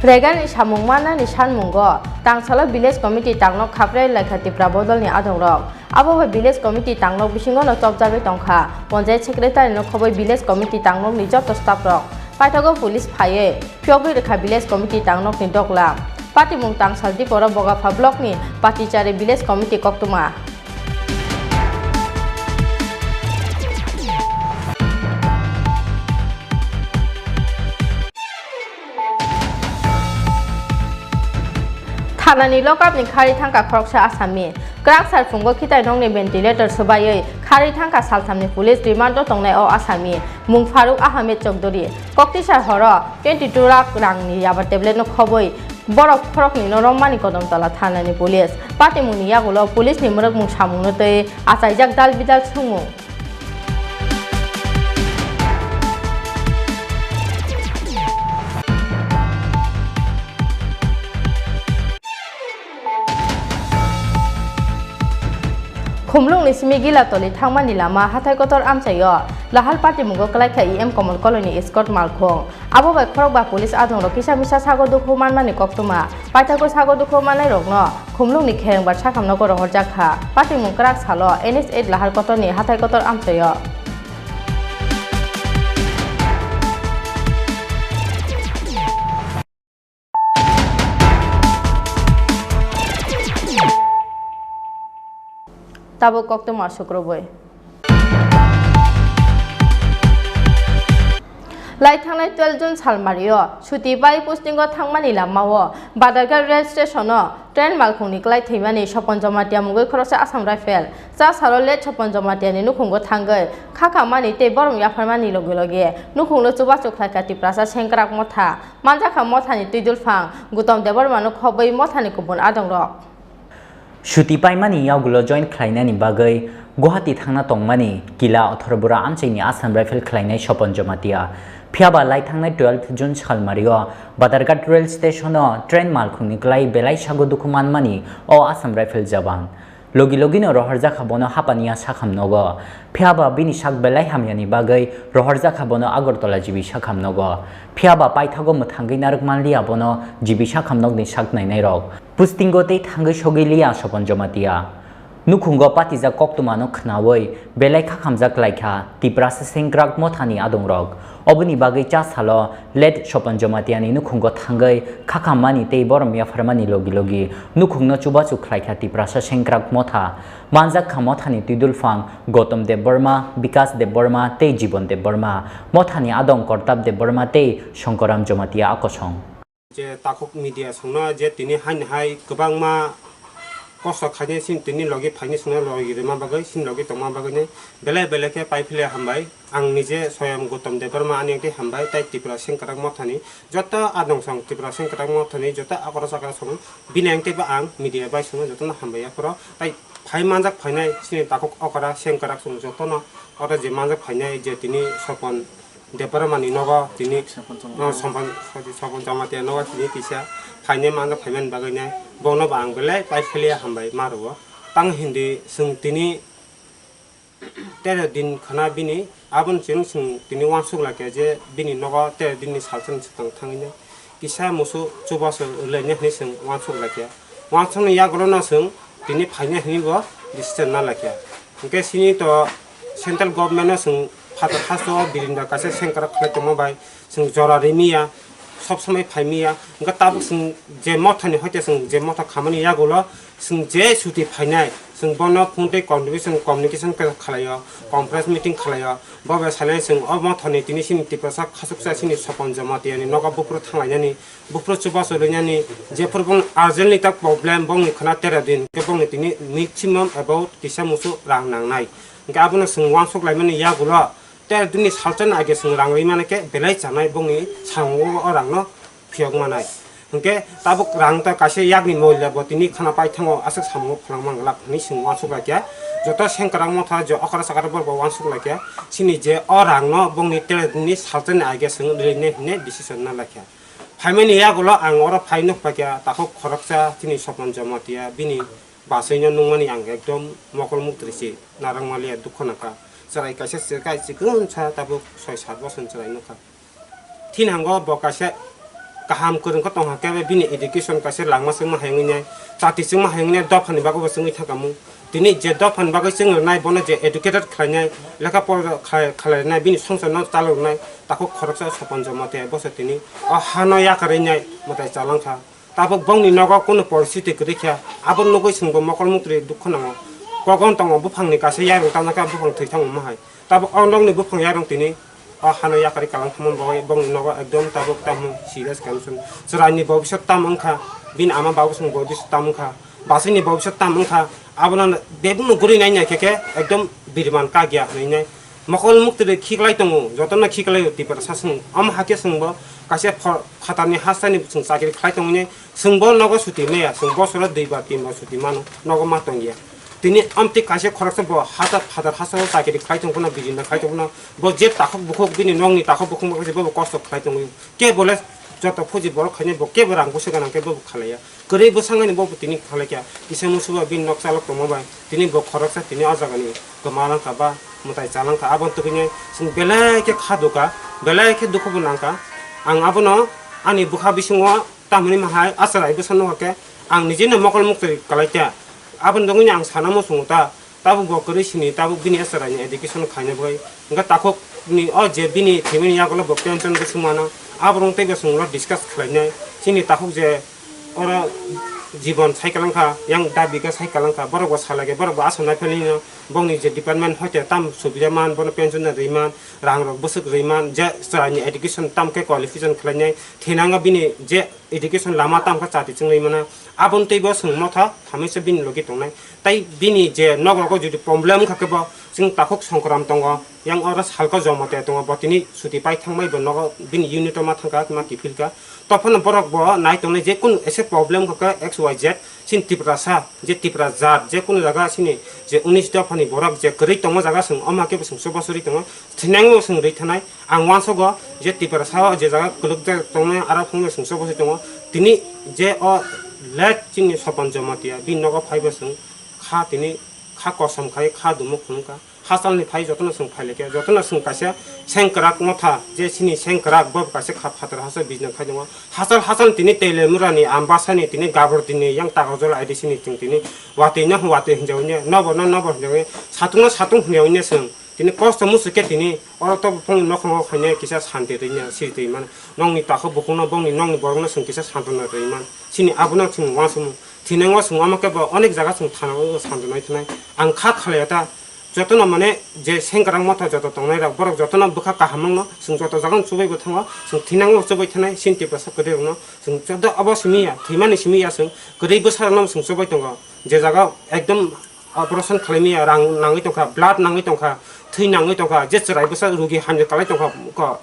Reganni samung mannani sanmungo tangsalo village committee tangnok khaprai laikha Tipra bodolni adongrok. Abo bai village committee tangnok bisingono chopjagwi tongkha. Panchayat secretary no khoboi village committee tangnokni joto staff rok. Paithago police phaiwi phiyogwi rwkha village committee tangnokni doglam. Patimung tangsal diporo Bogapha block ni Patichari village committee koktwma. Thanani lokapni kharwi thangkha khoroksa asami. Kwrak sal phungo khitai nokni ventilator swbaiwi kharwi thangkha salthamni police remand-o tongnai o asami. Mung Faruk Ahmed Chowdhury. Koktwisa horo twenty two lakh rangni yaba tablet-no khobwi borok khoroknwino romani Kodomtola thanani police. Patimungni yagulo police-ni mwrwkmung samungno twi achaijak dalbidal swngmung. Khumlwngni simi Gilatoli thangmani lama hathai kotor amchaio lahal patimungo kwlaikha E M Komol Koloni escort malkhung. Abo bai khorokba police adongrok kisa misa sago dukhu manmani koktwma. Paithago sago dukhu mannairokno Khumlwngni kherengbar sakhamnogo rohorjak kha. Patimung kwrak salo N H eight lahar kotorni hathai kotor amchaio. Tabuk koktwma sukrubwi. Lai thangnai twelve June salmario suti bai postingo thangmani lamao Badarghat rail stationo train malkhungni kwlai thwimani Sopon Jamatia mungwi khoroksa Assam Rifle cha salo late Sopon Jamatiani nukhungo thangwi khakhamani tei borom yapharmani logi logi nukhungno chubachu khlaikha Tiprasa sengkrak motha. Manjakha mothani twidulphang Gutom Debbarmano khobwi mothani kubun adongrok. Suti paimani yagulo join khlainani bagwi Guwahati thangna tongmani kila Othorbura amchaini Assam Rifle khlainai Sopon Jamatia. Phiyaba lai thangnai twelve June salmario Badarghat rail stationo train malkhungni kwlai belai sago dukhu manmani o Assam Rifle jaban. Logi logino rohorjakha bono hapaniya sakham nogo. Phiyaba bini sak belai hamyani bagwi rohorjakha bono Agartala G B sakham nogo. Phiyaba paithago mwthangwi narwk manliya bono G B sakham nokni sak nainairok. Pustingo tei thangwi sogwi liya Sopon Jamatia. Nukhungo patijak koktwmano khnaui belai khakhamjak laikha Tiprasa sengkrak mothani adongrok. Oboni bagwi cha salo late Sopon Jamatiani nukhungo thangwi khakhammani tei borom yapharmani logi logi nukhungno chubachu khlaikha Tiprasa sengkrak motha. Manjakha mothani twidulphang Gautam Debbarma, Bikas Debbarma tei Jibon Debbarma, mothani adong Kortab Debbarma tei Shankaram Jamatia akosong. Je takhuk media songno je tini haini hai kwbangma kosto khainai sini tini logi phaini songno logi rwma bagwi sini logi tongma bagwi ni belai belai khe pai phile hambai. Ang nije Soyam Gautam Debbarma ani ang tei hambai tai Tripura Sengkrak Mothani joto adong song Tripura Sengkrak Mothani joto akora sakra song bini ang tei ba ang media bai songno jotono hambai aphoro tai phai manjak phainai sini takhuk okora Sengkrak song jotono oro je manjak phainai je tini Sopon Debbarmani nogo tini, Sopon Jamatia. Oh, Sopon, sorry, Sopon Jamatia nogo tini kisa phainai mano phaimani bagwi nai bono bo ang belai pai philia hambai ma rwo. Tang hindi chwng tini tero din khana bini aboni chwng chwng tini uansuk laikha je bini nogo tero din ni salsa ni swkang thangwi nai. Kisa musu chubachu rwlainai hwnwi chwng uansuk laikha. Uansukni yagulono chwng tini phainai hwnwi bo decision na laikha. Hwnkhe chini to central government-no chwng phatar hasto o birinda kaisa sengkrak khlai tongma bai chwng jora rimiya, sob somoi phaimiya. Hwnkhe tabuk chwng je mothani hoite chwng je motha khamani yagulo chwng je chuti phainai chwng bono phone tei communication, communication khe khlaio, conference meeting khlaio. Bo bai salai chwng o mothani tini chini Tiprasa khachuksa chini Sopon Jamatiani nogo buphuru thanglainani, buphuru chubachu rwinani, jephuru bong urgently tak problem bongni khwna tero din, khe bongni tini maximum about kisa musu rang nangnai. Hwnkhe abono chwng uansuk laimani yagulo tero dinni salsa ni age chwng rang rwi mani khe belai chanai bongni sango o rangno phiyok manai. Hwnkhe tabuk rang ta kaisa yakni moila bo tini khana paithango aswk samungo phalangma glak hwnwi chwng uansuk laikha. Joto sengkrak motha je okra sakra borok bo uansuk laikha. Chini je o rangno bongni tero dinni salsa ni age chwng rwinai hwnwi decision na laikha. Phaimani yagulo ang oro phai nuk paikha takhuk khoroksa chini Sopon Jamatia bini bachwino nungmani ang ekdom mokol muktri se narang maliya dukho nangkha. Chwrai kaisa chwrai chikon sa tabuk soi sat bosor chwrai nukha. Thinango bo kaisa kaham kwrwng khe tongkha khe bini education kaisa langma chwngma hai wngwi nai, chati chwngma hai wngwi nai, dophani bagwi bo chwngwi thangkha mung. Tini je dophani bagwi chwng rwnai bono je educated khlainai, lekha pora khlai-, khlainai, bini songsarno chaloknai takhuk khoroksa Sopon Jamatia boso tini o hano yakarwi nai mwtai chalangkha. Tabuk bongni nogo kunu poristhiti kwrwi kha, abo nugwi chwngbo mokol muktri dukho nango. Kogon tongo buphangni kaisa yarwng tamjakha buphang thwi thangma hai. Tabuk o nokni buphang yarwng tini o hano yakarwi kalang thangma bagwi bongni nogo ekdom tabuk tamo serious condition. Chwraini bobiswt tamo wngkha, bini ama babosongni bobiswt tamo wngkha, bachwini bobiswt tamo wngkha, abono bebukno guri nai nai khe khe ekdom biriman kagya hwnwi nai. Mokol muktwi khiklai tongo, jotono khiklaio Tiprasa chwng. Omo hakhe chwngbo kaisa pho-, phatarni hasteni chwng chakri khlai tongwi nai. Chwngbo nogo suti maya, chwng bosoro dui bar tin bar suti mano, nogo ma tongya. Tini amtwi kaisa khoroksa bo hata phatar hasteo chakri khlai tongphano, birinda khlai tongphano, bo je takhuk bukhuk bini nokni takhuk bukhuk bo kaisa bobo kosto khlai tongwi. Kebo le joto phuji borok khainai bo kebo rang bwswk gwnang khe bobo khalaiya. Kwrwi bwsangani bobo tini khalai kha. Kisa musuba bini nok chalok tongma bai tini bo khoroksa tini o jagani kwma langkha ba mwtai chalangkha. Aboni tubui nai chwng belai khe kha dukha, belai khe dukhu bo nangkha. Ang abono ani bwkha bisingo tamoni mahai acharai bwsa nukha khe ang nijino mokol muktwi kalai kha. Aboni bagwino ang sana muchungo ta. Tabuk bo kwrwi sini, tabuk bini acharai ni education khaina bagwi. Hwnkhe takhuk ni o je bini thwimani yagulo bo pension bwswk mano, aborok tei bo chwng ulo discuss khlainai. Chini takhuk je oro jibon cycle wngkha, yang da bigha cycle wngkha, borok bo salai khe, borok bo aswk naiphilino bongni je department hoite tam subida man, bono pension rwi man, rang rok bwswk rwi man, je chwraini education tam khe qualification khlainai, thinango bini je education lama tam khe chati chwngwi mano, aboni tei bo chwng motha thamisa bini logi tongnai. Tai bini je nok rogo jodi problem wngkha khe bo chwng takhuk songkram tongo, yang oro salko joma te tongo, bo tini suti pai thangmai bo nogo bini unit o ma thangkha, ma kiphilkha. Tophano borok bo nai tongnai je kunu ese problem wngkha khe X Y Z, chini Tiprasa, je Tipra jat, je kunu jaga chini je unis dophani borok je kwrwi tongma jaga chwng, omo khe bo chwng chubachu rwi tongo. Thinango chwng rwi thanai, ang uansugo je Tiprasa o je jaga kwlwkjak tongnai, aro phungno chwng chubachu tongo. Tini je o late chini Sopon Jamatia, bini nogo phaibo chwng kha tini kha kosom khai, kha dumuk phunukha. Hachalni phai jotono chwng phailaikha, jotono chwng kaisa sengkwrak motha, je chini sengkwrak bo kaisa kha phatar hachal business khai tongo. Hachal hachal tini Telemurani, Ambasani, tini Gabardini, yang Takarjala I D C ni chwng tini watwi no watwi hinjawi no, nobo no nobo hinjawi, satung no satung hinjawi no chwng tini kosto muchuk khe tini oro to bopang nokhongo khainai kisa santi rwina siri twi mano. Nokni takhuk bukhukno, bongni nokni borokno chwng kisa santona rwi man. Chini abono chwng uansukmung. Thinango chwng omo khe bo onek jaga chwng thana o santonai thanai. Ang kha khalaiya ta, Jotono mane je sengkrang motha joto tongnai rok, borok jotono bwkha kaham wngno, chwng joto jaga chubai bo thango, chwng thinango chubai thanai, chini Tiprasa kwrwi rokno, chwng joto abo simi ya, thwimani simi ya, chwng kwrwi bwsa rokno chwng chubai tongo, je jaga ekdom operation khlaimaya, rang nangwi tongkha, blood nangwi tongkha, thwi nangwi tongkha, je chwrai bwsa rugi hamya kalai tongkha, ko,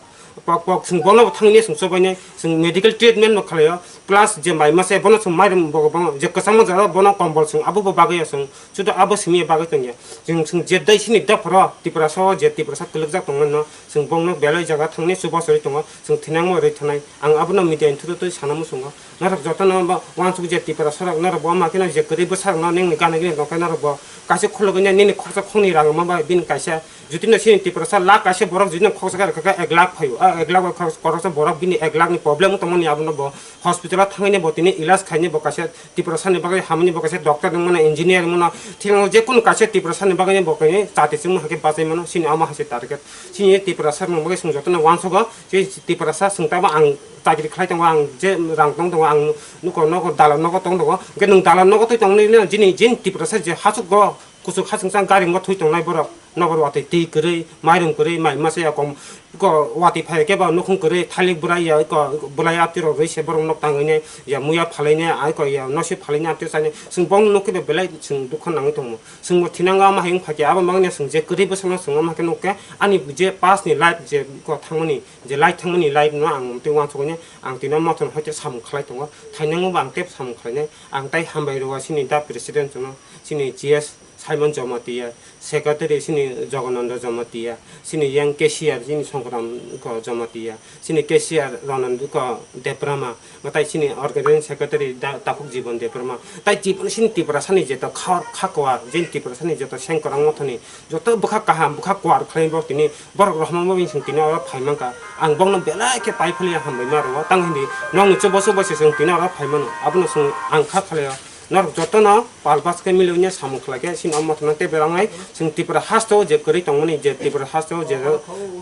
pok pok chwng bono bo thangwi chwng chubainai, chwng medical treatment bo khlaio, plus je mai masa bono chwng mairum bo, bo je kwchangma jora bono kombol chwng abo bo bagwi ya chwng, chuto abo simi bagwi tongya. Chwng, chwng je dai sini dophoro Tiprasa o je Tiprasa kwlwkjak tongmano, chwng bongno belai jaga thangni chuba chori tongo, chwng thinangma rwi thanai. Ang abono media ni through twi sana muchungo. Norok jotono bo uansuk je Tiprasa rok, norok bo ma kheno je kwrwi bwsa rokno nini gana gini tongkhe norok bo kaisa khulugwi nini khoroksa khongni rang ma bai bini kaisa, jutino chini Tiprasa lakh kaisa borok jutino khoroksa khe rwkha khe ek lakh phaio. A ek lakh bai khoroksa borok bini ek lakh ni problem wng tongmani abono bo hospital o thangwi bo tini ilas khaini bo kaisa Tiprasa ni bagwi hamani bo kaisa doctor wngmano, engineer wngmano, thikno je kunu kaisa Tiprasa ni bagwi bo kaini chati chwngma hakhe bachai mano, chini omo hai se target. Chini Tiprasa rokni bagwi chwng jotono uansugo, chini Tiprasa chwng tamo ang chakri khlai tongo, ang je rang tong tongo, ang nuko nogo dalan nogo tong tongo, hwnkhe nwng dalan nogo twi tongwi nini jini jin Tiprasa je hachukgo kuchuk hachwngsa gari wngma thwi tongnai borok, nokbar watwi twi kwrwi, mairum kwrwi, mai masa ya kom, ko watwi phai khe ba nukhung kwrwi, thalik bwrai ya ko bwlai apti rok rwi se borok nok tangwi nai, ya muya phalai nai, ai ko ya nosi phalai nai apti chani, chwng bong nukhe ba belai chwng dukha nangwi tongo. Chwngbo thinango ama hai wng phaikhe, abo mangni chwng je kwrwi bwsano chwng ama khe nukkhe, ani je past ni life je ko thangmani, je life thangmani life no ang tei uansukgwi nai, ang tino mothon hoite samung khlai tongo, thainango bo ang tei samung khlainai, ang tai hambai rwo chini da president no, chini G S Simon Jamatia, secretary chini Jogananda Jamatia, chini yang cashier chini Songkram ko Jamatia, chini cashier Ronand ko Debrama, mwtai chini organizing secretary da Takhuk Jibon Debrama, tai Jibon chini Tiprasani jeto kha, khakwar, jini Tiprasani jeto sengkwrang mothoni joto bwkha kaham, bwkha kwar khlai bo tini borok rohorma bo chwng tini oro phai mankha. Ang bokno belai khe pai philiya hambai ma rwo, tang hindi nokni chubachu bai se chwng tini oro phai mano, abono chwng ang kha khlaio. Norok jotono pal bas khe mili wngya samung khlai khe, chini omo thangna tei berangnai chwng Tripura hasteo je kwrwi tongmani, je Tripura hasteo je,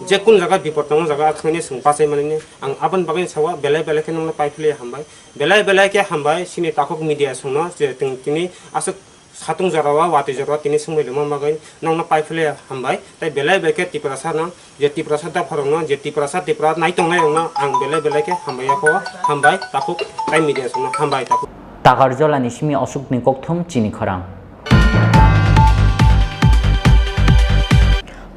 je kun jaga bipor tongo, jaga thangni chwng bachai manani ang aboni bagwi sao, belai belai khe nokno pai philiya hambai, belai belai khe hambai chini takhuk media chwngno je tini aswk satung jorao watwi jorao tini swngbai lama bagwi nokno pai philiya hambai, tei belai belai khe Tiprasa no je Tiprasa dopharokno, je Tiprasa, Tripura nai tongnairokno ang belai belai khe hambai ya kho, hambai takhuk, tai media songno hambai takhuk. Takarjolani simi Ashokni kokthum chini khorang.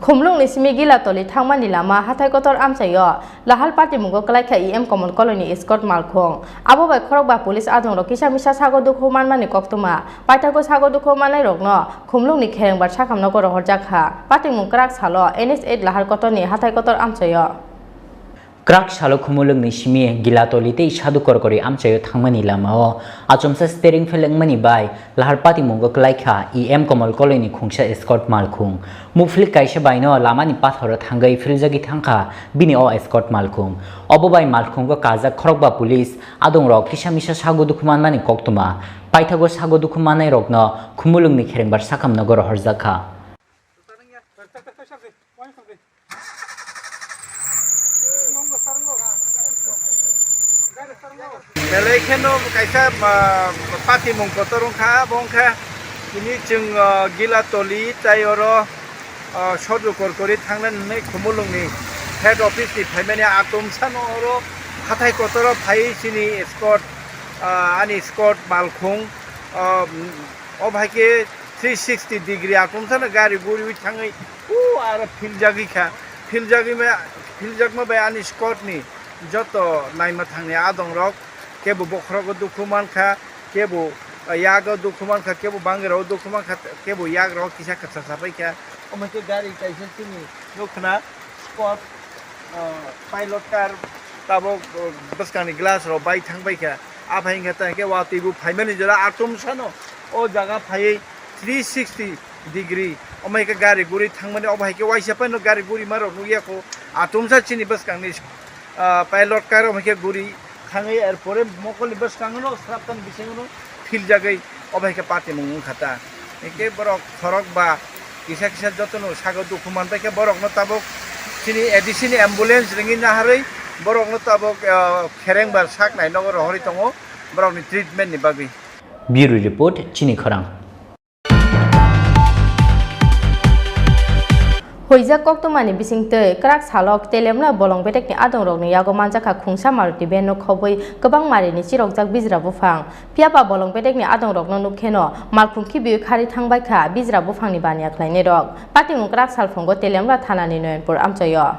Khumulwngni simi Gilatoli thangmani lama hathai kotor amchaio Lahal patimungo kwlaikha E M Komol Koloni escort malkhung. Abo bai khorokba police adongrok kisa misa sago dukhu manmani koktwma. Paithago sago dukhu mannairokno Khumulwngni Kherengbar sakhamno goro horjak kha. Patimung kwrak salo N H eight Lahar Kotorni hathai kotor amchaio. Kwrak salo Khumulwngni simi Gilatoli tei Sadhu Korkori amchaio thangmani lamao achomsa steering fail wngmani bai Lahar patimungo kwlaikha E M Komol Koloni khungsa escort malkhung. Mukphlik kaisa baino lamani pathoro thangwi philjagwi thangkha bini o escort malkhung. Obo bai malkhungo kajak khorokba police adongrok kisa misa sago dukhu manmani koktwma. Paithago sago dukhu mannairokno Khumulwngni Kherengbar sakhamno goro horjak kha. Belai kheno kaisa, ah, patimung kotor wngkha, bo wngkha tini chwng, ah, Gilatoli tei oro, ah, Sadhu Korkori thangnani hwnwi Khumulwngni head office ni phaimani atomsano oro hathai kotoro phaiwi chini escort, ah, ani escort malkhung, ah, o hai khe three sixty degree atomsano gari guriwi thangwi o aro philjagwi kha. Philjagwi ma, philjakma bai ani escort ni joto naima thangni adongrok kebo bokhorogo dukhu mankha, kebo yago dukhu mankha, kebo bangirao dukhu mankha, kebo yagrao kisa kwchasa paikha. Omo khe gari kaisa chini nukna spot, ah, pilot car tabok, ah, bwskangni glass rok bai thang paikha. Aphai hwnkhe ta hwnkhe watwi bo phaimani jora atomsano o jaga phaiwi three sixty degree. Omo hai khe gari guri thangmani, obo hai khe waisa phano gari gurima rok nukya kho. Atomsa chini bwskangni, ah, pilot car omo hai khe guri thangwi, er pore mokolni bwskango sraptani bisingo philjagwi obo hai khe patimung wngkha ta. Hwnkhe borok khorok ba kisa kisa jotono sago dukhu manbai khe borokno tabuk chini A D C ni ambulance ringwi naharwi borokno tabuk, ah, Kherengbar sak nai nogo rohorwi tongo borokni treatment ni bagwi. Bureau Report, Chini Khorang. Huijak koktwmani bisingtwi kwrak salo Teliamura bolong bedekni adongrokni yago manjakha khungsa Maruti van no khobwi kwbang marini chirokjak bijra buphang. Phiyaba bolong bedekni adongrokno nukkheno malkhung khibiwi khari thangbaikha bijra buphangni baniya khlainairok. Patimung kwrak salphungo Teliamura thanani Noyonpur amchaio.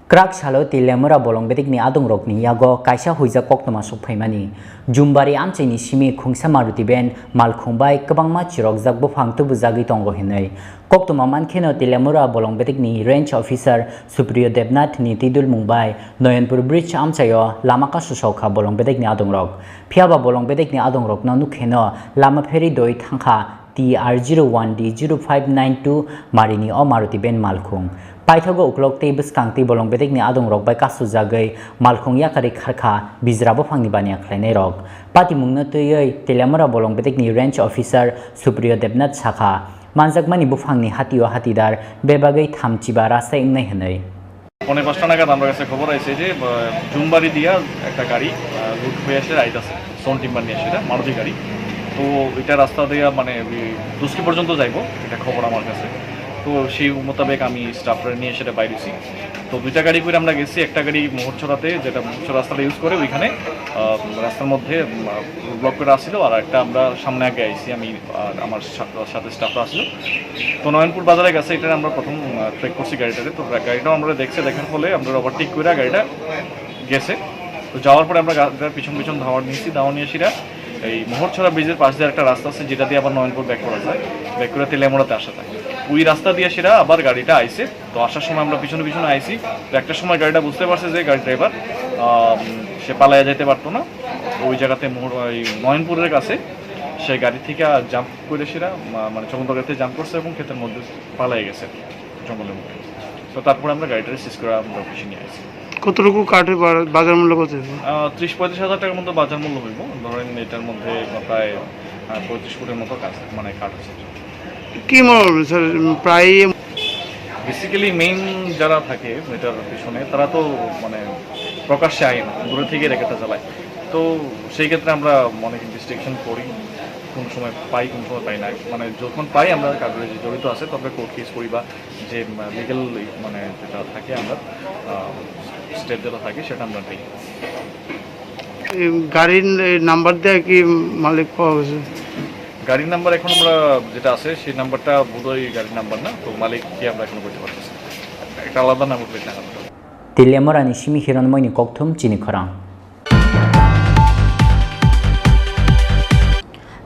Kwrak salo Teliamura bolong bedekni adongrokni yago kaisa huijak koktwma sokphaimani. Jumbari amchaini simi khungsa Maruti van malkhung bai kwbangma chirokjak buphang tubujagwi tongo hinwi. Koktwma mankheno Teliamura bolong bedekni Range Officer Supriyo Debnath ni twidulmung bai Noyonpur Bridge amchaio lama kasusokha bolong bedekni adongrok. Phiyaba bolong bedekni adongrokno nukkheno lama pheri doi thangkha T R zero one D zero five nine two marini o Maruti van malkhung. Paithago uklok tei bwskang tei bolong bedekni adongrok bai kasujagwi malkhung yakarwi kharkha bijra buphangni baniya khlainairok. Patimungno twiwi Teliamura bolong bedekni Range Officer Supriyo Debnath sakha, manjakmani buphangni hatio hatidar bebagwi thamchiba rasai wngnai hwnwi. পৌনে পাঁচটা নাগাদ আমার কাছে খবর আছে যে, আহ, জুমবাড়ি দিয়া একটা গাড়ি, আহ, লুট হয়ে এসে রাইড আছে, সোন টিম্বার নিয়ে আসে, এটা মারুতি গাড়ি। তো এটা রাস্তা দিয়া মানে ওই দুসকি পর্যন্ত যাইবো, এটা খবর আমার কাছে। তো সেই মোতাবেক আমি স্টাফরা নিয়ে সেটা বাইরেছি। তো দুইটা গাড়ি করে আমরা গেছি, একটা গাড়ি মোহরছড়াতে, যেটা মোহরছড়া রাস্তাটা ইউজ করে, ওইখানে, আহ, রাস্তার মধ্যে, উম, ব্লক করে আসছিল, আর একটা আমরা সামনে আগে আইছি, আমি আর আমার সা-, সাথে স্টাফরা আসছিল। তো নয়নপুর বাজারে গেছে, এটা আমরা প্রথম, আহ, ট্র্যাক করছি গাড়িটারে। তো গা-, গাড়িটাও আমরা দেখছে, দেখার ফলে আমরা ওভারটেক করে গাড়িটা গেছে। তো যাওয়ার পরে আমরা গা-, গাড়িটার পিছন পিছন ধাওয়া নিয়েছি, ধাওয়া নিয়ে সেটা এই মোহরছড়া ব্রিজের পাশ দিয়ে একটা রাস্তা আছে, যেটা দিয়ে আবার নয়নপুর ব্যাক করা যায়, ব্যাক করে তেলিয়ামুড়াতে আসা যায়। ওই রাস্তা দিয়ে সেটা আবার গাড়িটা আইছে। তো আসার সময় আমরা পিছনে পিছনে আইছি। তো একটা সময় গাড়িটা বুঝতে পারছে যে গাড়ি ড্রাইভার, আহ, সে পালাইয়া যাইতে পারতো না। ওই জায়গাতে মোহর-, ওই নয়নপুরের কাছে সে গাড়ি থেকে জাম্প করে সেটা, মা-, মানে, চমুন্দার গাড়িতে জাম্প করছে এবং ক্ষেতের মধ্যে পালাই গেছে জঙ্গলের মধ্যে। তো তারপরে আমরা গাড়িটারে সিজ করে আমরা অফিসে নিয়ে আসি। কতটুকু কাঠের বা-, বাজার মূল্য কত হইব? আহ, ত্রিশ পঁয়ত্রিশ হাজার টাকার মতো বাজার মূল্য হইব। ধরেন, এটার মধ্যে প্রায়, আহ, পঁয়ত্রিশ ফুটের মতো কাজ, মানে, কাঠ আছে। কি মনে হয়, স্যার, প্রায়? বেসিক্যালি মেইন যারা থাকে এটার পিছনে, তারা তো, মানে, প্রকাশ্যে আয় না, দূরে থেকে র্যাকেটটা চালায়। তো সেই ক্ষেত্রে আমরা অনেক ইনভেস্টিগেশন করি, কোনো সময় পাই, কোনো সময় পাই না। মানে, যখন পাই, আমরা কারোর যে জড়িত আছে, তবে কোর্ট কেস করি বা যে, আহ, লিগ্যাল, মানে, যেটা থাকে, আমরা, আহ, স্টেপ যেটা থাকে, সেটা আমরা নেই। এই গাড়ির এই নাম্বার দিয়ে কি মালিক পাওয়া গেছে? গাড়ির নাম্বার এখন আমরা যেটা আছে, সেই নাম্বারটা বোধহয় গাড়ির নাম্বার না, তো মালিক কি আমরা এখনো বলতে পারতেছি না। একটা আলাদা নাম্বার প্লেট লাগানো। Teliamurani simi Hiranmoini kokthum chini khorang.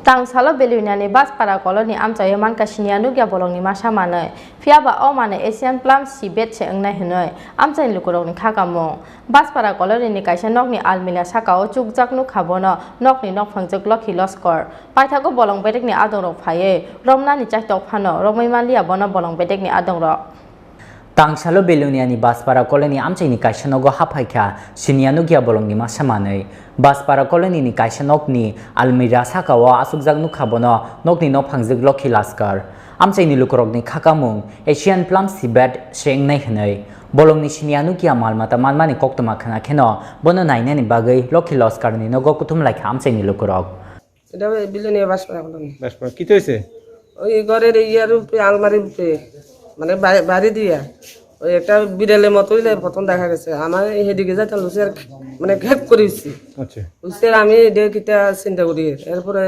Tangsalo Belonia ni Baspara colony amchaio mankha siniya nukya bolongni masa manwi. Phiyaba o manwi Asian Plum Seabed se wngnai hwnwi amchaini lukurokni kha kamung. Baspara colony ni kaisa nokni almirah sakao chukjak nukha bono nokni nokphangjwk Lokhi Loskor. Paithago bolong bedekni adongrok phaiwi romnani chaitok phano romwi manliya bono bolong bedekni adongrok. Tangsalo Belonia ni Baspara colony amchaini kaisa nogo haphaikha siniya nukya bolongni masa manwi. Baspara colony ni kaisa nokni almirah sakao achukjak nukha bono nokni nokphangjwk Lokhi Laskar. Amchaini lukurokni kha kamung Asian Plum Seabed se wngnai hwnwi. Bolongni siniya nukya mal mata manmani koktwma khna kheno bono nainani bagwi Lokhi Laskarni nogo kuthum laikha amchaini lukurok. এটা বিলোনিয়া বাঁশপাড়া কলোনি। বাঁশপাড়া, কিতা হইছে? ওই ঘরের ইয়ার উপরে, আলমারির উপরে, মানে বাড়ি, বাড়ি দিয়া ওই একটা বিড়ালের মতো হইলে প্রথম দেখা গেছে। আমার এই হেদিকে যাইতাম লুসি আর মানে ঘেপ করে উঠছি। আচ্ছা। উঠছে আর আমি এটা কিতা চিন্তা করি। এরপরে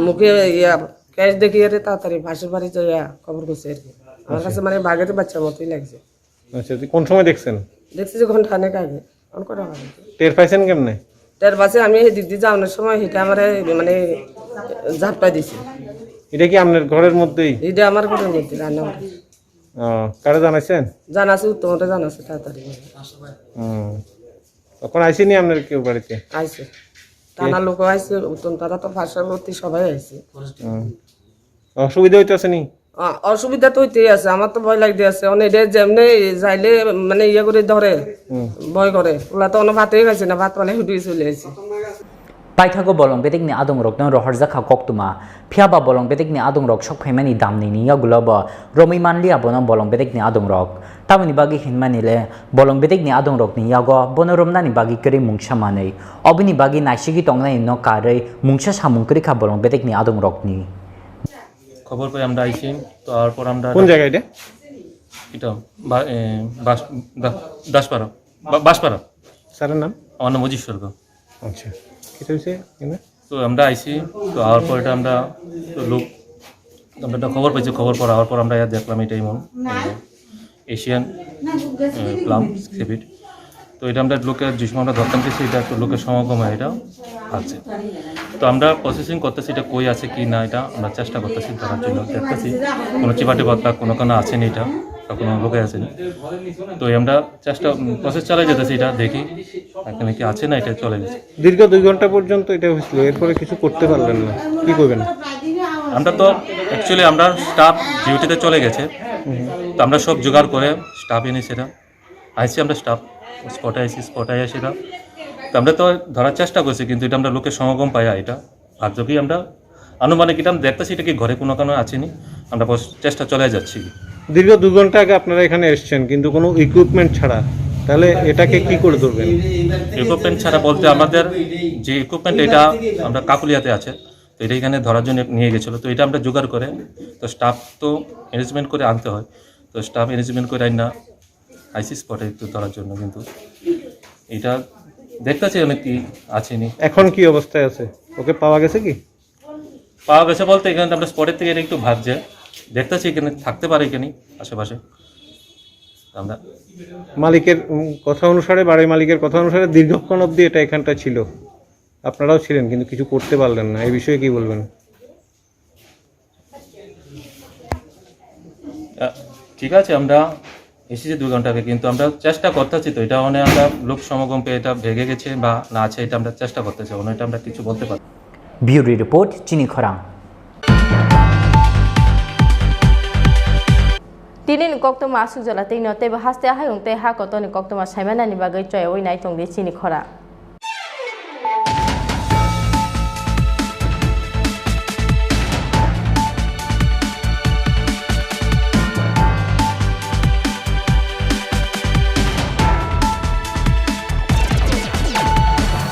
মুখে ইয়া ক্যাশ দেখিয়ে রে তাড়াতাড়ি পাশের বাড়ি যাইয়া খবর করছে আর কি। আমার আচ্ছা। কাছে মানে বাঘের বাচ্চার মতোই লাগছে। আচ্ছা, তো কোন সময় দেখছেন? দেখছি যে ঘন্টা খানেক আগে, অন করা হবে। টের পাইছেন কেমনে? টের পাইছে আমি এই দিদি যাওয়ানোর সময় হেঁটে আমার মানে ঝাপটা দিছে। এটা কি আপনার ঘরের মধ্যেই? এটা আমার ঘরের মধ্যে রান্না করে। ও, কারে জানাইছেন? জানাছে, উত্তমটা জানাছে তাড়াতাড়ি। হুম। তখন আইসেনি আপনার কেউ বাড়িতে? আইছে। থানার লোক আইছে, উত্তম তারা তো পার্শ্ববর্তী সবাই আইছে। হুম। অসুবিধা হইতেছে নি? আ, অসুবিধা তো হইতেই আছে, আমার তো ভয় লাগতে আছে। অনে এটা যেমনে যাইলে মানে ইয়ে করে ধরে, হুম। ভয় করে। ওলা তো অন্য ভাতই খাইছে না, ভাত মানে হুটুই চলে আইছে। Paithago bolong bedekni adongrokno rohorjakha koktwma, phiyaba bolong bedekni adongrok sokphaimani damnini yagulobo romwi manliya bono bolong bedekni adongrok. Tamoni bagwi hinmani le bolong bedekni adongrokni yago bono romnani bagwi kwrwi mungsa manwi. Oboni bagwi naisigwi tongnai no karwi mungsa samung kwrwikha bolong bedekni adongrokni. খবর পেয়ে আমরা আইছি, তো আওয়ার পর আমরা কোন জায়গা এটা? এটা বা-, এ, বাস-, দা-, দাসপাড়া, বা-, বাসপাড়া। স্যারের নাম? আমার নাম অজিত সরকার। আচ্ছা, কি হয়েছে এখানে? তো আমরা আইছি, তো আওয়ার পর এটা আমরা তো লোক, আমরা একটা খবর পাইছি, খবর পর আওয়ার পর আমরা ইয়া দেখলাম এটা এমন, এ, এশিয়ান, এ, প্লাম সিপিড। তো এটা আমরা লোকে যে সময় আমরা ধরতাম গেছি, এটা তো লোকের সমাগম হয়, এটা আছে। তো আমরা প্রসেসিং করতেছি, এটা কই আছে কি না, এটা আমরা চেষ্টা করতেছি ধরার জন্য, দেখতেছি কোনো চিপাটি বত্তা কোনো কোনো আছে নি এটা, বা কোনো লোকে আছে নি। তো এই আমরা চেষ্টা, উম, প্রসেস চালাই যেতেছি, এটা দেখি এখানে কি আছে না, এটা চলে গেছে। দীর্ঘ দুই ঘন্টা পর্যন্ত এটা হয়েছিল, এরপরে কিছু করতে পারলেন না, কি করবেন? আমরা তো অ্যাকচুয়ালি আমরা স্টাফ ডিউটিতে চলে গেছে, তো আমরা সব জোগাড় করে স্টাফ এনেছি এটা, আইসি আমরা স্টাফ স্পটে আইসি, স্পটে আইসি এটা। তো আমরা তো ধরার চেষ্টা করছি, কিন্তু এটা আমরা লোকের সমাগম পাই এটা। আর যদি আমরা আনুমানিক এটা আমরা দেখতেছি, এটা কি ঘরে কোনো কারণে আছে নি, আমরা বস চেষ্টা চলে যাচ্ছি। দীর্ঘ দু ঘন্টা আগে আপনারা এখানে এসছেন, কিন্তু কোনো ইকুইপমেন্ট ছাড়া, তাহলে এটাকে কি করে ধরবেন? ইকুইপমেন্ট ছাড়া বলতে আমাদের যে ইকুইপমেন্ট, এটা আমরা কাকুলিয়াতে আছে, তো এটা এখানে ধরার জন্য নিয়ে গেছিলো, তো এটা আমরা জোগাড় করে, তো স্টাফ তো অ্যারেঞ্জমেন্ট করে আনতে হয়, তো স্টাফ অ্যারেঞ্জমেন্ট করে আইনা আইসি স্পটে একটু ধরার জন্য, কিন্তু এটা দেখতেছি অনেক কি আছে নি। এখন কি অবস্থায় আছে? ওকে পাওয়া গেছে কি? পাওয়া গেছে বলতে এখানে আমরা স্পটের থেকে এটা একটু ভাবছে, দেখতেছি এখানে থাকতে পারে এখানে আশেপাশে। আমরা মালিকের, উম, কথা অনুসারে, বাড়ির মালিকের কথা অনুসারে দীর্ঘক্ষণ অবধি এটা এখানটা ছিল, আপনারাও ছিলেন, কিন্তু কিছু করতে পারলেন না। এই বিষয়ে কি বলবেন? আহ, ঠিক আছে, আমরা এসেছি দুই ঘন্টা আগে, কিন্তু আমরা চেষ্টা করতেছি তো, এটা মানে আমরা লোক সমাগম পেয়ে এটা ভেঙে গেছে বা না আছে, এটা আমরা চেষ্টা করতেছি, এখন এটা আমরা কিছু বলতে পারি। Bureau Report, Chini Khorang. Tini ni koktwma aswk jora twi no teibo haste hayung tei ha kotor ni koktwma saimanani bagwi choyaui nai tongdi Chini Khorang.